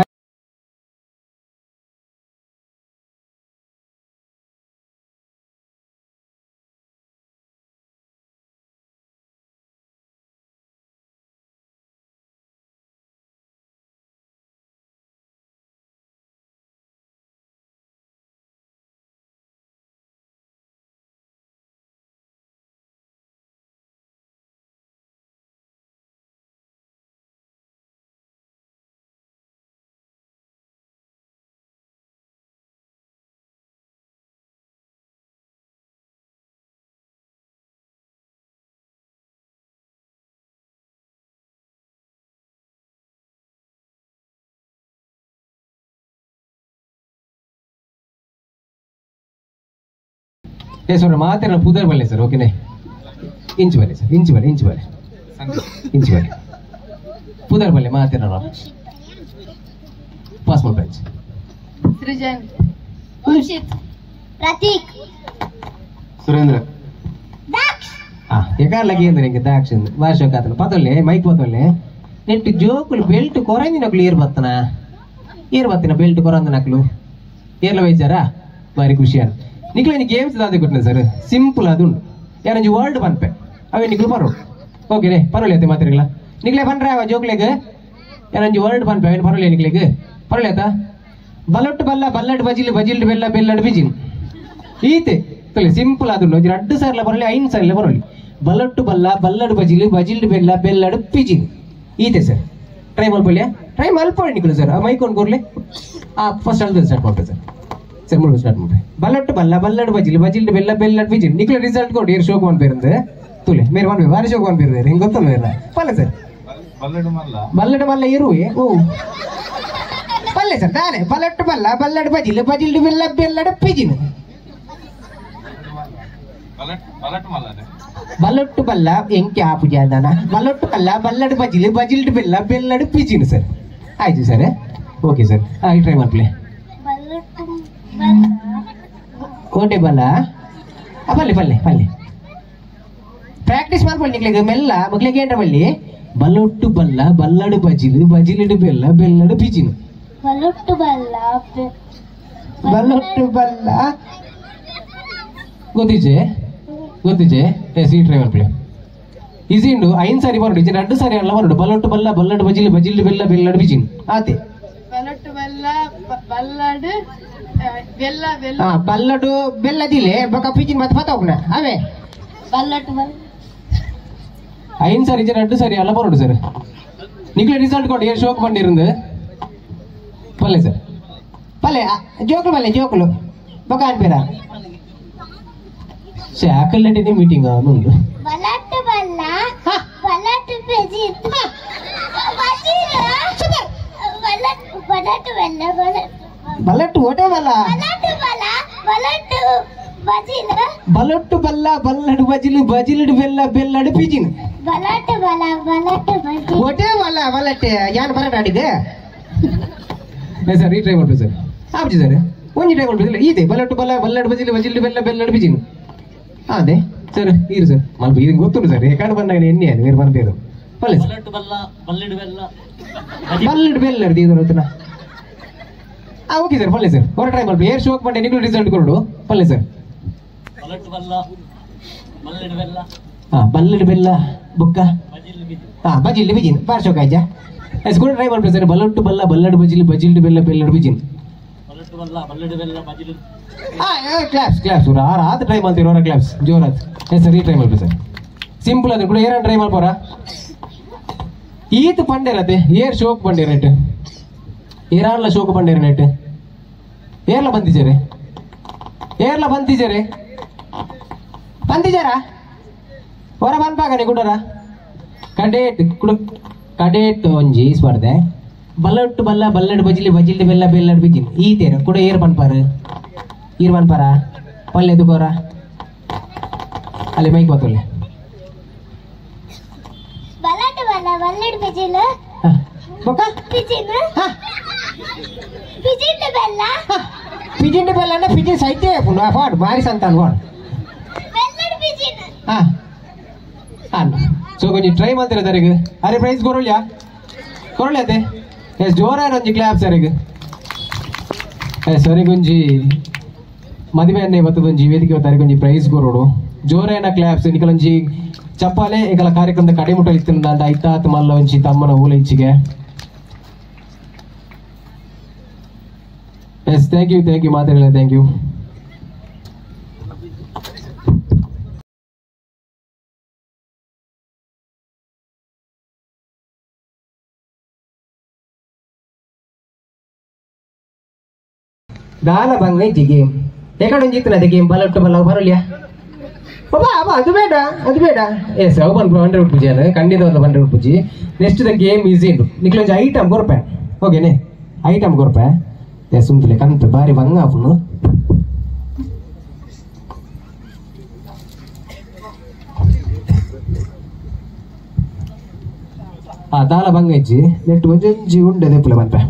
ಸರ್ ಮಾತ್ರ ಪುದರ್ ಬಲ್ಲೆ ಸರ್ ಓಕೆನೆ ಇಂಚು ಬಲ್ಲೆ ಸರ್ ಇಂಚು ಬಲ್ಲೆ ಇಂಚು ಬಲ್ಲೆ ಇಂಚು ಬಲ್ಲೆ ಪುದರ್ ಬಲ್ಲೆ ಮಾತ್ರ ಪಾಸ್ ಮಾಡ್ಬೇಕು ಸೃಜನ್ ವಂಶಿತ್ ಪ್ರತೀಕ್ ಸುರೇಂದ್ರ ದಕ್ಷ್ ಆ ಎಕಾರ್ಲಗಿ ಅಂದ್ರೆ ನಿಂಗೆ ದಾಕ್ಷ ಭಾಷೆ ಕಾತನ ಪತೊಲ್ಲೆ ಮೈಕ್ ಪತೊಲ್ಲೆ ನೆಟ್ಟು ಜೋಕುಲು ಬೆಲ್ಟ್ ಕೊರಂಜಿನಕ್ಲು ಏರ್ ಬತ್ತನ ಏರ್ ಬತ್ತಿನ ಬೆಲ್ಟ್ ಕೊರಂದನಕ್ಲು ಏರ್ಲ ವೈಚಾರಾ ಬಾರಿ ಖುಷಿಯಾನ ನಿಕ್ಲ ಒಂಜಿ ಗೇಮ್ಸ್ ದಾದೆ ಕೊಟ್ಟನೆ ಸರ್ ಸಿಂಪಲ್ ಅದುಂಡು ಯಾರೊಂಜಿ ವರ್ಲ್ಡ್ ಪನ್ಪೆ ಅವೇ ನಿಕ್ಲು ಬರೋ ಓಕೆ ರೇ ಪರೊಲಿ ಅತ್ತೆ ಮಾತ್ರೆಗಳ ನಿಕ್ಲೆ ಪನ್ರೆ ಅವ ಜೋಕ್ಲೆಗ್ ಯಾರೊಂಜಿ ವರ್ಲ್ಡ್ ಪನ್ಪೆ ಅವೇನು ಪರೊಲಿ ನಿಕ್ಲೆಗ್ ಪರೊಲಿ ಆತ ಬಲೊಟ್ಟು ಬಲ್ಲ ಬಲ್ಲಡ್ ಬಜಿಲ್ ಬಜಿಲ್ ಬೆಲ್ಲ ಬೆಲ್ಲಡ್ ಬಿಜಿನ್ ಈತೆ ತೊಲೆ ಸಿಂಪಲ್ ಅದುಂಡು ಒಂಜಿ ರಡ್ಡು ಸಾರ್ಲ ಬರಲಿ 5 ಸಾರ್ಲ ಬರಲಿ ಬಲೊಟ್ಟು ಬಲ್ಲ ಬಲ್ಲಡ್ ಬಜಿಲ್ ಬಜಿಲ್ ಬೆಲ್ಲ ಬೆಲ್ಲಡ್ ಪಿಜಿನ್ ಈತೆ ಸರ್ ಟ್ರೈ ಮಲ್ಪೊಲಿಯಾ ಟ್ರೈ ಮಲ್ಪೊಳಿ ನಿಕ್ಲು ಸರ್ ಆ ಮೈಕ್ ಒಂದು ಕೊರ್ಲೆ ಆ ಫಸ್ಟ್ ಅಲ್ದ ಸ್ಟಾರ್ಟ್ ಮಾಡ್ತೆ ಸರ್ ಸರ್ ಮುಳುಗು ಸ್ಟಾರ್ಟ್ ಮಾಡ್ರಿ ಬಲ್ಲಟ್ಟು ಬಲ್ಲ ಬಲ್ಲಡ್ ಬಜಿಲ್ ಬಜಿಲ್ ಬೆಲ್ಲ ಬೆಲ್ಲಡ್ ಬಿಜಿಲ್ ನಿಕ್ಲ ರಿಸಲ್ಟ್ ಕೊಡಿ ಏರ್ ಶೋಕ್ ಪೇರಂದು ತುಲೆ ಮೇರೆ ಒನ್ ಬಾರಿ ಶೋಕ್ ಒನ್ ಪೇರು ಹಿಂಗೆ ಗೊತ್ತಲ್ಲ ಬೇರೆ ಪಲ್ಲೆ ಸರ್ ಬಲ್ಲಡು ಮಲ್ಲ ಬಲ್ಲಡ್ ಮಲ್ಲ ಇರುವೆ ಓ ಪಲ್ಲೆ ಸರ್ ತಾನೆ ಬಲ್ಲಟ್ಟು ಬಲ್ಲ ಬಲ್ಲಡ್ ಬಜಿಲ್ ಬಜಿಲ್ ಬೆಲ್ಲ ಬೆಲ್ಲಡ್ ಪಿಜಿನ್ ಬಲ್ಲೊಟ್ಟು ಬಲ್ಲ ಎಂಕೆ ಆಪುಜ ನಾನ ಬಲ್ಲೊಟ್ಟು ಬಲ್ಲ ಬಲ್ಲಡ್ ಬಜಿಲ್ ಬಜಿಲ್ ಬೆಲ್ಲ ಬೆಲ್ಲಡ್ ಪಿಜಿನ್ ಸರ್ ಆಯ್ತು sir okay sir ಹಾಂ ಟ್ರೈ ಮಾಡ್ಪ್ಲೆ ಕೋಟೆ ಬಲ್ಲ ಬಲ್ಲೆ ಬಲ್ಲೆ ಬಲ್ಲೆ ಪ್ರಾಕ್ಟೀಸ್ ಮಾಡ್ಕೊಳ್ಳಿ ನಿಕ್ಲೆಗ್ ಮೆಲ್ಲ ಮಗ್ಳಿಗೆ ಏನ್ರ ಬಲ್ಲಿ ಬಲ್ಲೊಟ್ಟು ಬಲ್ಲ ಬಲ್ಲಡು ಬಜಿಲು ಬಜಿಲಿಡು ಬೆಲ್ಲ ಬೆಲ್ಲಡು ಬಿಜಿನು ಬಲ್ಲೊಟ್ಟು ಬಲ್ಲ ಬಲ್ಲೊಟ್ಟು ಬಲ್ಲ ಗೊತ್ತಿಜೆ ಗೊತ್ತಿಜೆ ಎಸ್ ಈ ಟ್ರೈ ಮಾಡ್ಕೊಳ್ಳಿ ಈಸಿ ಉಂಡು 5 ಸಾರಿ ಬರೋಡು ಇಜೆ 2 ಸಾರಿ ಅಲ್ಲ ಬರೋಡು ಬಲ್ಲೊಟ್ಟು ಬಲ್ಲ ಬಲ್ಲಡು ಬಜಿಲು ಬಜಿಲು ಬೆಲ್ಲ ಬೆಲ್ಲಡು ಬಿಜಿನು ಆತೆ ಬಲ್ಲೊಟ್ಟು ಬಲ್ಲ ಬಲ್ಲಡು ಬೆಲ್ಲ ಬೆಲ್ಲ ಬಲ್ಲಡು ಬೆಲ್ಲದಿಲೆ ಬೊಕ ಪಿಜಿನ್ ಮತ್ತೆ ಪತ್ತ ಅವೇ ಬಲ್ಲಟ್ಟು ಬಲ್ಲ 5 ಸಾರಿ ಇಜೆ 2 ಸಾರಿ ಅಲ್ಲ ಬರೋಡು ಸರ್ ನಿಕ್ಲೆ ರಿಸಲ್ಟ್ ಕೊಡಿ ಏರ್ ಶೋಕ್ ಬಂದಿರಂದು ಪಲ್ಲೆ ಸರ್ ಪಲ್ಲೆ ಜೋಕುಲು ಪಲ್ಲೆ ಜೋಕುಲು ಬೊಕ ಅನ್ಪೇರ ಶಾಕಲ್ಲೆಟ್ಟಿದೆ ಮೀಟಿಂಗ್ ಉಂಟು ಬಲ್ಲಟ್ಟು ಬಲ್ಲ ಬಲ್ಲಟ್ಟು ಬಜಿಲ್ ಬಜಿಲ್ ಬಲಟ್ಟು ಬೆಲ್ಲ ಬಲಟ್ಟು ಓಟೆ ಬಲ್ಲ ಬಲಟ್ಟು ಬಲ ಬಲಟ್ಟು ಬಜಿಲು ಬಲಟ್ಟು ಬಲ್ಲ ಬಲ್ಲಡು ಬಜಿಲು ಬಜಿಲುಡು ಬೆಲ್ಲ ಬೆಲ್ಲಡು ಪಿಜಿನ್ ಬಲಟ್ಟು ಬಲ ಬಲಟ್ಟು ಬಜಿಲು ಓಟೆ ಬಲ್ಲ ಬಲಟ್ಟೆ ಯಾನ್ ಬರಟ ಆಡಿದೆ ಸರ್ ಈ ಟ್ರೈ ಮಾಡ್ಬೇಕು ಸರ್ ಆಪ್ಜಿ ಸರ್ ಒಂಜಿ ಟ್ರೈ ಮಾಡ್ಬೇಕು ಈತೆ ಬಲಟ್ಟು ಬಲ್ಲ ಬಲ್ಲಡು ಬಜಿಲು ಬಜಿಲು ಬೆಲ್ಲ ಬೆಲ್ಲಡು ಪಿಜಿನ್ ಅದೇ ಸರ್ ಈರು ಸರ್ ಮಲ್ಪ ಇದಕ್ಕೆ ಗೊತ್ತುಂಟು ಸರ್ ಕಾಡು ಬಂದಾಗ ಎಣ್ಣೆ ಅದು ಬೇರೆ ಬಂದಿರು ಬಲ್ಲೆ ಸರ್ ಬಲ್ಲಟ್ಟು ಬಲ್ಲ ಬಲ್ಲಿಡು ಬೆಲ್ಲ ಬಲ್ಲಡು ಬೆಲ್ಲ ಇದು ಗೊತ್ತಲ್ಲ. ಆ ಓಕೆ ಸರ್ ಬಲ್ಲೆ ಸರ್ ಹೊರ ಟ್ರೈ ಮಾಡ್ಬೇಕು ಏರ್ ಶೋಕ್ ಮಾಡಿ ನಿಗಳು ರಿಸಲ್ಟ್ ಕೊಡು ಬಲ್ಲೆ ಸರ್ ಬಲ್ಲಟ್ಟು ಬಲ್ಲ ಬಲ್ಲಿಡು ಬೆಲ್ಲ ಹಾ ಬಲ್ಲಡು ಬೆಲ್ಲ ಬುಕ್ಕ ಬಜಿಲು ಬಿಜಿ ಹಾ ಬಜಿಲ್ ಬಿಜಿನ್ ಬಾರ್ ಶೋಕ್ ಆಯ್ತಾ ಎಸ್ ಕೂಡ ಟ್ರೈ ಮಾಡ್ಬೇಕು ಸರ್ ಬಲ್ಲಟ್ಟು ಬಲ್ಲ ಬಲ್ಲಡು ಬಜಿಲ್ ಬಜಿಲ್ಡು ಬೆಲ್ಲ ಬೆಲ್ಲಡು ಬಿಜಿನ್ ಬಲ್ಲಟ್ಟು ಬಲ್ಲ ಬಲ್ಲಿಡು ಬೆಲ್ಲ ಬಜಿಲು ಹಾ ಕ್ಲಾಪ್ಸ್ ಕ್ಲಾಪ್ಸ್ ಆರು ಆತು ಟ್ರೈ ಮಾಡ್ತೀರಿ ಅವರ ಕ್ಲಾಪ್ಸ್ ಜೋರಾತ್ ಎಸ್ ಸರ್ ಈ ಟ್ರೈ ಮಾಡ್ಬೇಕು ಸರ್ ಸಿಂಪಲ್ ಅದು ಕೂಡ ಏನ ಟ್ರೈ ಮಾಡ್ಬೋರ ಈತ ಪಂಡೇರತೆ ಏರ್ ಶೋಕ್ ಪಂಡೇರಟ್ ಏರಾನ್ಲ ಶೋಕ್ ಪಂಡೇರನೆಟ್ ಏರ್ಲ ಬಂದಿಜಾರೆ ಏರ್ಲ ಬಂದಿಜಾರೆ ಬಂದಿಜಾರಾ ಹೊರ ಬನ್ಪಾಗನೆ ಗುಡರ ಕಡೇಟ್ ಕುಡು ಕಡೇಟ್ ಒಂಜಿ ಸ್ಪರ್ಧೆ ಬಲ್ಲಟ್ಟು ಬಲ್ಲ ಬಲ್ಲಡು ಬಜಿಲಿ ಬಜಿಲಿ ಬೆಲ್ಲ ಬೆಲ್ಲಡು ಬಿಜಿನ್ ಈ ತೇರು ಕೂಡ ಏರ್ ಪನ್ಪಾರು ಈರ್ ಪನ್ಪಾರ ಪಲ್ಲೆ ಎದುಕೋರ ಅಲ್ಲಿ ಮೈಕ್ ಬತ್ತೊಲ್ಲೆ ಬಲಟ್ಟು ಬಲ ಬಲ್ಲಡು ಬಿಜಿಲು ಬೊಕ್ಕ ಪಿಜಿನ್ ಪಿಜಿನ್ ಬೆಲ್ಲ ಪಿಜಿನ್ ಬೆಲ್ಲ ಅಂದ್ರೆ ಪಿಜಿನ್ ಸೈತೆ ಫಾಡ್ ಬಾರಿ ಸಂತಾನ ಫಾಡ್ ಬೆಲ್ಲಡು ಪಿಜಿನ್ ಹಾ ಅಲ್ಲ ಸೊ ಕೊಂಚ ಟ್ರೈ ಮಾಡ್ತೀರಾ ಸರ್ ಈಗ ಅರೆ ಪ್ರೈಸ್ ಕೊರೊಳ್ಯಾ ಕೊರೊಳ್ಳಿ ಎಸ್ ಜೋರಾರ ಒಂಜಿ ಕ್ಲಾಪ್ ಸರ್ ಈಗ ಎಸ್ ಸರಿ ಗೊಂಜಿ ಮದುವೆ ಅನ್ನೇ ಬತ್ತದೊಂಜಿ ವೇದಿಕೆ ಹೊತ್ತಾರೆ ಕೊಂಜಿ ಪ್ರೈಸ್ ಕೊರೋಡು ಜೋರೇನ ಕ್ಲಾಪ್ಸ್ ನಿಕಲೊಂಜಿ ಚಪ್ಪಾಲೆ ಈಗಲ ಕಾರ್ಯಕ್ರಮದ ಕಡೆ ಮುಟ್ಟಲಿತ್ತಿನ ಐತಾತ್ ಮಲ್ಲ ಒಂಜಿ ತಮ್ಮನ ಊಲ ಇಚ್ಚಿಗೆ yes thank you thank you ಮಾತಾಡಲ್ಲ thank you ದಾಲ ಬಂಗ ಇಜ್ಜಿ ಗೇಮ್ ಎಕಡೆ ಇತ್ತು ಗೇಮ್ ಬಲಟ್ಟು ಬಲ್ಲ ಬರಲಿಯಾ ಅಬ್ಬಾ ಅಬ್ಬಾ ಅದು ಬೇಡ ಅದು ಬೇಡ ಎಸ್ ಅವು ಬಂದು ಹಂಡ್ರೆಡ್ ಪೂಜೆ ಅಲ್ಲ ಖಂಡಿತ ಒಂದು ಹಂಡ್ರೆಡ್ ಪೂಜಿ next the game easy ಉಂಟು ನಿಕ್ಲೊಂಜಿ ಐಟಮ್ ಕೊರ್ಪೆ ಓಕೆನೆ ಐಟಮ್ ಕೊರ್ಪೆ ಎಸ್ ಉಂತಲೆ ಕಂತ ಬಾರಿ ಬಂಗ ಆಪುನು ಆ ದಾಲ ಬಂಗ ಇಜ್ಜಿ ನೆಟ್ ಒಂಜೊಂಜಿ ಉಂಡೆ ದೆಪ್ಪುಲೆ ಪನ್ಪೆ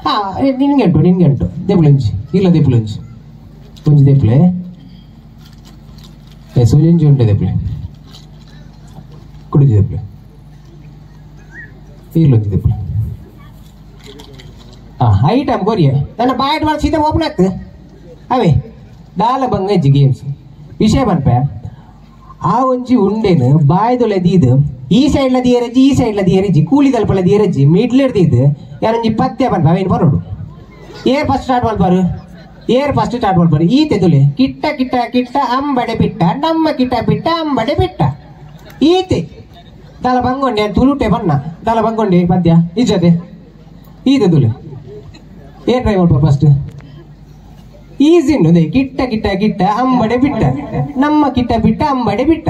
ಹಾ ನಿನ್ಗೆಂಟು ನಿನ್ಗೆಂಟು ದೆಪ್ಪುಲೊಂಜಿ ಇಲ್ಲ ದೆಪ್ಪುಲೊಂಜಿ ಒಂಜಿ ದೆಪ್ಪುಲೆ ಎಸ್ ಒಂಜೊಂಜಿ ಉಂಡೆ ದೆಪ್ಪುಲೆ ಕುಡಿಜಿ ದೆಪ್ಪುಲೆ ಇಲ್ಲೊಂಜಿ ದೆಪ್ಪುಲೆ ಹಾ ಐಟಮ್ ಕೊರಿಯ ನನ್ನ ಬಾಯ್ಟ್ ಮಾಡಿ ಸೀದಾ ಓಪನ್ ಆಗ್ತದೆ ಅವೇ ದಾಲ ಬಂಗ ಇಜ್ಜಿ ಗೇಮ್ಸ್ ವಿಷಯ ಪನ್ಪೆ ಆ ಒಂಜಿ ಉಂಡೆನು ಬಾಯ್ದೊಲೆ ದೀದು ಈ ಸೈಡ್ಲ ದಿಯರಜ್ಜಿ ಈ ಸೈಡ್ಲ ದಿಯರಜ್ಜಿ ಕೂಲಿ ತಲುಪಲ ದಿಯರಜ್ಜಿ ಮಿಡ್ಲ್ ದೀದು ಯಾರೊಂಜಿ ಪತ್ಯ ಪನ್ಪ ಅವೇನು ಬರೋಡು air first start ಮಲ್ಪಾರು air first start ಮಲ್ಪಾರು ಈ ತೆದುಲೆ ಕಿಟ್ಟ ಕಿಟ್ಟ ಕಿಟ್ಟ ಅಂಬಡೆ ಬಿಟ್ಟ ನಮ್ಮ ಕಿಟ್ಟ ಬಿಟ್ಟ ಅಂಬಡೆ ಬಿಟ್ಟ ಈತೆ ತಲ ಬಂಗೊಂಡೆ ತುಳುಟೆ ಬಣ್ಣ ತಲ ಬಂಗೊಂಡೆ ಪದ್ಯ ಇಜ್ಜತೆ ಈ ತೆದುಲೆ ಏರ್ ಟ್ರೈ ಮಲ್ಪ ಫಸ್ಟ್ ಈಸಿ ಉಂಟು ಕಿಟ್ಟ ಕಿಟ್ಟ ಕಿಟ್ಟ ಅಂಬಡೆ ಬಿಟ್ಟ ನಮ್ಮ ಕಿಟ್ಟ ಬಿಟ್ಟ ಅಂಬಡೆ ಬಿಟ್ಟ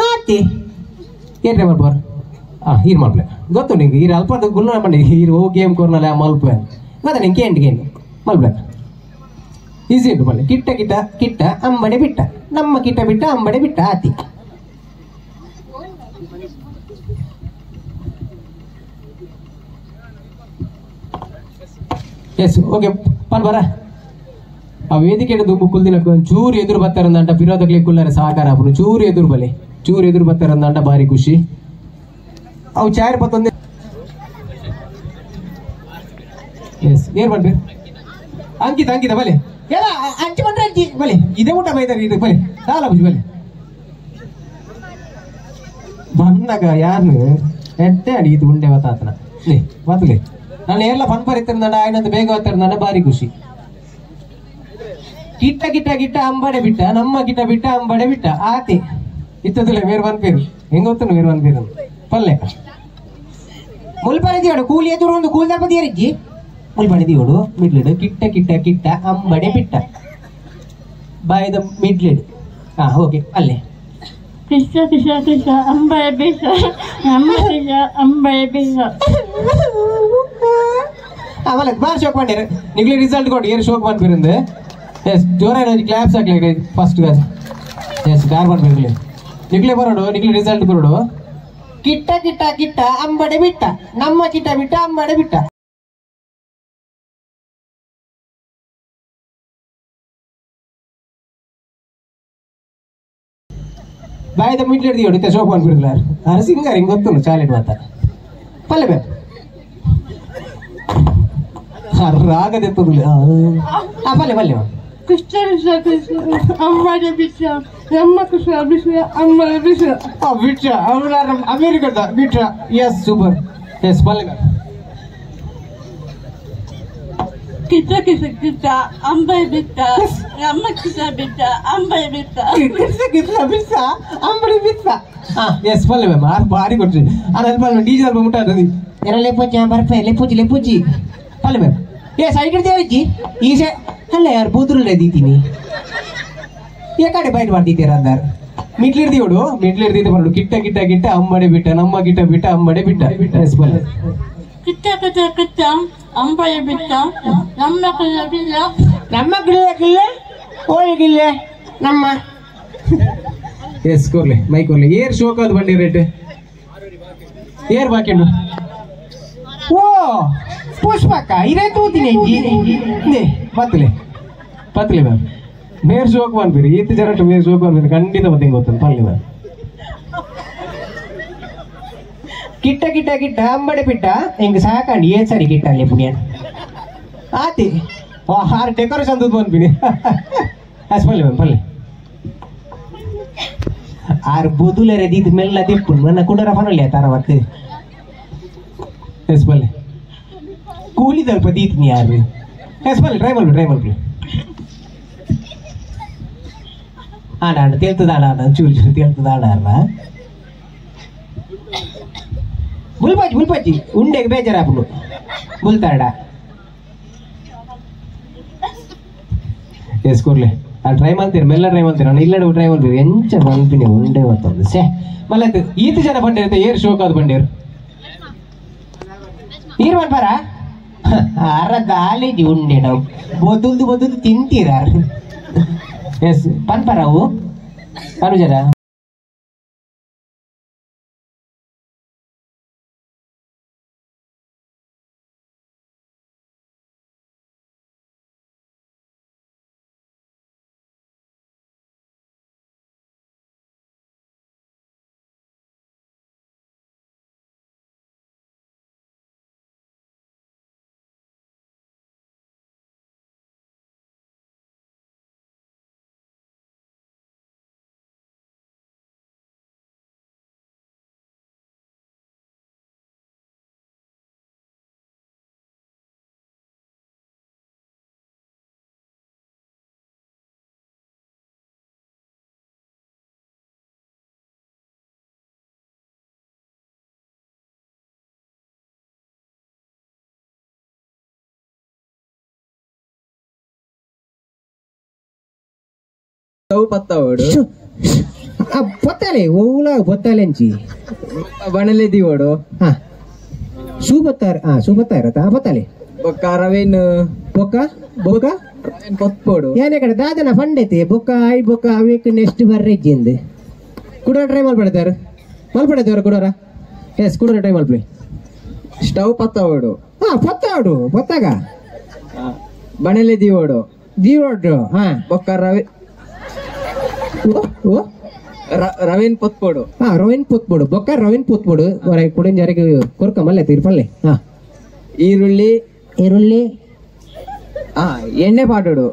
ಆತಿ ಏನ್ ಟ್ರೈ ಮಲ್ಪಾರು ಆ ಹೀರ್ ಮಲ್ಪ್ಲೆ ಗೊತ್ತು ನಿಂಗೆ ಹೀರ್ ಅಲ್ಪ ಗುಲ್ಲ ಮಂಡಿ ಹೀರ್ ಓ ಗೇಮ್ ಕೊರ್ನಲ್ಲ ಮಲ್ಪೆ ಗೊತ್ತಾ ನಿಂಗೆ ಕೇಂಡ್ ಗೇಮ್ ಮಲ್ಪ್ಲೆ ಈಸಿ ಉಂಟು ಮಲ್ಲೆ ಕಿಟ್ಟ ಕಿಟ್ಟ ಕಿಟ್ಟ ಅಂಬಡೆ ಬಿಟ್ಟ ನಮ್ಮ ಕಿಟ್ಟ ಬಿಟ್ಟ ಅಂಬಡೆ ಬಿಟ್ಟ ಆತಿ ಎಸ್ ಓಕೆ ಪನ್ ಬರ ಆ ವೇದಿಕೆ ದುಂಬು ಕುಲ್ದಿನ ಚೂರು ಎದುರು ಬರ್ತಾರಂದಂಟ ವಿರೋಧಕ್ಕೆ ಕುಲ್ಲರೆ ಸಹಕಾರ ಆಪುನು ಚೂರು ಎದುರು ಬಲೆ ಚೂರು ಎದುರು ಬರ್ತಾರಂದಂಟ ಭಾರಿ ಖುಷಿ ಅವು ಚಾರ್ ಪತ್ತೊಂದು ಎಸ್ ಏನ್ ಮಾಡ್ಬೇಕು ಅಂಕಿತ ಅಂಕಿತ ಬಲೆ ಎಲ್ಲ ಅಂಚು ಬಂದ್ರೆ ಅಂಚಿ ಬಲೆ ಇದೇ ಊಟ ಬೈತಾರೆ ಇದು ಬಲೆ ಸಾಲ ಬುಜಿ ಬಲೆ ಬಂದಾಗ ಯಾರು ಎಟ್ಟೆ ಅಡಿ ಇದು ಉಂಡೆ ಬತ್ತಾತನ ಲೇ ಬತ್ತಲೆ ನಾನು ಎಲ್ಲ ಪನ್ಪರ್ ಇತ್ತಿರಂದ ಆಯ್ನಂತ ಬೇಗ ಬರ್ತಾರಂದ ಭಾರಿ ಖುಷಿ ಕಿಟ್ಟ ಕಿಟ್ಟ ಕಿಟ್ಟ ಅಂಬಡೆ ಬಿಟ್ಟ ನಮ್ಮ ಕಿಟ್ಟ ಬಿಟ್ಟ ಅಂಬಡೆ ಬಿಟ್ಟ ಆತಿ ಇತ್ತದಿಲ್ಲ ಬೇರೆ ಪೇರು ಹೆಂಗ ಗೊತ್ತು ಬೇರೆ ಪೇರು ಪಲ್ಲೆ ಮುಲ್ಪನೆ ದಿಯೋಡು ಕೂಲಿ ಎದುರು ಒಂದು ಕೂಲ್ ದರ್ಪ ದಿಯರಿಜ್ಜಿ ಮುಲ್ಪನೆ ದಿಯೋಡು ಮಿಡ್ಲಿಡು ಕಿಟ್ಟ ಕಿಟ್ಟ ಕಿಟ್ಟ ಅಂಬಡೆ ಬಿಟ್ಟ ಬಾಯ್ದ ಮಿಡ್ಲಿಡು ಹಾ ಓಕೆ ಅಲ್ಲೇ ಕೃಷ್ಣ ಕೃಷ್ಣ ಕೃಷ್ಣ ಅಂಬಳೆ ಬಿಟ್ಟ ನಮ್ಮ ಕೃಷ್ಣ ಅಂಬಳೆ ಬಿಟ್ಟ. ಮಲ್ಲ ಬಾರ್ ಶೋಕ್ ಬಂದಿರು ನಿಗ್ಲಿ ರಿಸಲ್ಟ್ ಕೊಡು ಏನು ಶೋಕ್ ಬಂದ್ಬಿರಂದು. ಎಸ್ ಜೋರಾಗಿ ಕ್ಲಾಪ್ಸ್ ಹಾಕ್ಲಿ first. S car ಬಂದ್ಬಿರ್ಲಿ ನಿಗ್ಲೆ ಬರೋಡು ನಿಗ್ಲಿ ರಿಸಲ್ಟ್ ಕೊರಡು. ಕಿಟ್ಟ ಕಿಟ್ಟ ಕಿಟ್ಟ ಅಂಬಡೆ ಬಿಟ್ಟ ನಮ್ಮ ಕಿಟ್ಟ ಬಿಟ್ಟ ಅಂಬಡೆ ಬಿಟ್ಟ. ಬಾಯ್ದ ಮಿಡ್ಲ್ ಹಿಡ್ದು ಹೊಡಿತ ಶೋಕ್ ಬಂದ್ಬಿಡ್ಲ ಅರಸಿಂಗಾರ ಹಿಂಗೆ ಗೊತ್ತು ಚಾಲೆಟ್ ಮಾತ ಪಲ್ಲೆ ಬೇಕು ರಾಗದೆತ್ತದಿಲ್ಲ. ಪಲ್ಲೆ ಪಲ್ಲೆ ಕೃಷ್ಣ ಕೃಷ್ಣ ಕೃಷ್ಣ ಅಂಬಡೆ ಬಿಟ್ಟ ನಮ್ಮ ಕೃಷ್ಣ ಬಿಟ್ಟ ಅಂಬಡೆ ಬಿಟ್ಟ ಬಿಟ್ಟ ಅವರ ಅಮೇರಿಕದ ಬಿಟ್ಟ. S super. S ಪಲ್ಲೆ ಕಿಟ್ಟ ಕಿಟ್ಟ ಕಿಟ್ಟ ಅಂಬೆ ಬಿಟ್ಟ ನಮ್ಮ ಕೃಷ್ಣ ಬಿಟ್ಟ ಅಂಬೆ ಬಿಟ್ಟ ಕಿಟ್ಟ ಕಿಟ್ಟ ಬಿಟ್ಟ ಅಂಬಡಿ ಬಿಟ್ಟ. ಎಸ್ ಪಲ್ಲೆ ಮ್ಯಾಮ್ ಆರು ಭಾರಿ ಕೊಡ್ರಿ ಅಲ್ಲ ಪಲ್ಲೆ ಡೀಸೆಲ್ ಸ್ವಲ್ಪ ಮುಟ್ಟಾದದಿ ಎರ ಲೆಪ್ಪುಚಿ ಬರ್ಪೆ ಲೆಪ್ಪುಚಿ ಲೆಪ್ಪುಚಿ ಪಲ್ಲೆ ಮ್ಯಾಮ್. ಏ ಸೈಡ್ ದೇವಜ್ಜಿ ಈಸೆ ಅಲ್ಲ ಯಾರು ಬೂದ್ರಲ್ಲೇ ದೀತೀನಿ ಈ ಕಡೆ ಬೈಟ್ ಮಾಡ್ತೀರ ಅಂದಾರ ಮಿಡ್ಲ್ ಹಿಡ್ದಿಯೋಡು ಮಿಡ್ಲ್ ಹಿಡ್ದಿದ್ದೆ ಬರೋಡು ಕಿಟ್ಟ ಕಿಟ್ಟ ಕಿಟ್ಟ ಅಂಬಡೆ ಬಿಟ್ಟ ನಮ್ಮ ಕಿಟ್ಟ ಬಿಟ್ಟ ಅಂಬಡೆ ಬಿಟ್ಟ. ಎಸ್ ಪಲ್ಲೆ ಕಿಟ್ಟ ಕಿಟ್ಟ ಕಿಟ್ಟ ಅಂಬಡೆ ಬಿಟ್ಟ ನಮ್ಮ ಕೃಷ್ಣ ಬಿಟ್ಟ ನಮ್ಮ ಗಿಲ್ಲ ಗಿಲ್ಲ ಓಯ್ ಗಿಲ್ಲ ನಮ್ಮ. ಎಸ್ ಕೊರ್ಲೆ ಮೈ ಕೊರ್ಲೆ ಏರ್ ಶೋಕ್ ಅದು ಬಂಡಿ ರೇಟ್ ಏರ್ ಬಾಕಿ ಓ ಪುಷ್ಪಕ್ಕ ಇದೇ ತೂತೀನಿ ಪತ್ಲೆ ಪತ್ಲೆ ಮ್ಯಾಮ್ ಮೇರ್ ಶೋಕ್ ಬಂದ್ಬಿರಿ ಈತ ಜನಟ್ಟು ಮೇರ್ ಶೋಕ್ ಬಂದ್ಬಿರಿ ಖಂಡಿತ ಮತ್ತೆ ಹಿಂಗೆ ಗೊತ್ತ ಪಲ್ಲೆ ಮ್ಯಾಮ್. ಕಿಟ್ಟ ಕಿಟ್ಟ ಕಿಟ್ಟ ಅಂಬಡೆ ಬಿಟ್ಟ ಹಿಂಗೆ ಸಾಕಂಡು ಏನ್ ಸರಿ ಕಿಟ್ಟಲ್ಲಿ ಪುಣ್ಯ ಆತಿ ಆರು ಡೆಕೋರೇಷನ್ ದುಡ್ಡು ಬಂದ್ಬಿನಿ. ಅಸ್ ಪಲ್ಲೆ ಮ್ಯಾಮ್ ಪಲ್ಲೆ ಆರು ಬುದುಲೆರೆ ದೀದ್ ಮೆಲ್ಲ ತಿಪ್ಪು ನನ್ನ ಕುಡರ ಫನಲ್ಲಿ ತಾರ ಮತ್ತೆ. ಎಸ್ ಪಲ್ಲೆ ಕೂಲಿ ಸ್ವಲ್ಪ ದೀತ್ನಿ ಯಾರು. ಎಸ್ ಪಲ್ಲೆ ಟ್ರೈ ಮಾಡ್ಬಿಡಿ ಟ್ರೈ ಮಾಡ್ಬಿಡಿ. ಆಡ ಆಡ ತೇಲ್ತದ ಆಡ ಆಡ ಚೂರು ಚೂರು ತೇಲ್ತದ ಆಡ ಅಲ್ಲ ಬುಲ್ಪಾಚಿ ಬುಲ್ಪಾಚಿ ಉಂಡೆಗೆ ಬೇಜಾರಾಪುಂಡು ಬುಲ್ತಾಡ. ಎಸ್ ಕೊರ್ಲೆ ಆ ಟ್ರೈ ಮಾಡ್ತೀರಿ ಮೆಲ್ಲ ಟ್ರೈ ಮಾಡ್ತೀರ ನಾನು ಇಲ್ಲ ಟ್ರೈ ಮಾಡ್ತೀರಿ ಎಂಚ ಬಂದ್ಪಿನಿ ಉಂಡೆ ಬರ್ತದೆ ಸೇ ಮಲ್ಲ ಈತ ಜನ ಬಂಡಿರುತ್ತೆ ಏರ್ ಶೋಕ್ ಅದು ಬಂಡೀರು ನೀರು ಬಂದ್ಪಾರ ಅರ ದಾಲೇಜಿ ಉಂಡೆ ನಾವು ಬೊದುಲ್ದು ಬೊದುಲ್ದು ತಿಂತೀರ. ಎಸ್ ಪನ್ಪಾರ ಅವು ಅನುಜರ ಪತ್ತವಡು ಪೊತ್ತಾಲೆ ಓಲ ಪೊತ್ತಾಲೆಂಚಿ ಬಣಲೆ ದಿವಡು ಸೂ ಬತ್ತಾರ ಸೂ ಬತ್ತಾ ಇರತ್ತ ಪೊತ್ತಾಲೆ ಬೊಕ್ಕ ರವೇನ್ ಬೊಕ್ಕ ಬೊಕ್ಕ ಪೊತ್ಪೋಡು ಏನೇ ಕಡೆ ದಾದನ ಫಂಡ್ ಐತಿ ಬೊಕ್ಕ I ಬೊಕ್ಕ ಅವೇಕ್ ನೆಕ್ಸ್ಟ್ ಬರ್ರೆಜ್ಜಿಂದು ಕುಡೋರ ಟ್ರೈ ಮಲ್ಪಡ್ತಾರೆ ಮಲ್ಪಡ್ತೇವ್ರ ಕುಡೋರ. ಎಸ್ ಕುಡೋರ ಟ್ರೈ ಮಲ್ಪಡಿ. ಸ್ಟವ್ ಪತ್ತವಡು ಪೊತ್ತಾವಡು ಪೊತ್ತಾಗ ಬಣಲೆ ದಿವಡು ದಿವಡು ಬೊಕ್ಕ ರವೆ ರವೇನ್ ಪೊತ್ಪೋಡು ರವಿನ್ ಪೊತ್ಪೋಡು ಬೊಕ್ಕ ರವಿನ್ ಪೊತ್ಪೋಡು ಕುಡಿನ ಜಾರಿಗೆ ಕೊರ್ಕ ಮಲ್ಲೆ ತೀರ್ಪಲ್ಲೆ. ಈರುಳ್ಳಿ ಈರುಳ್ಳಿ ಎಣ್ಣೆ ಪಾಡೋಡು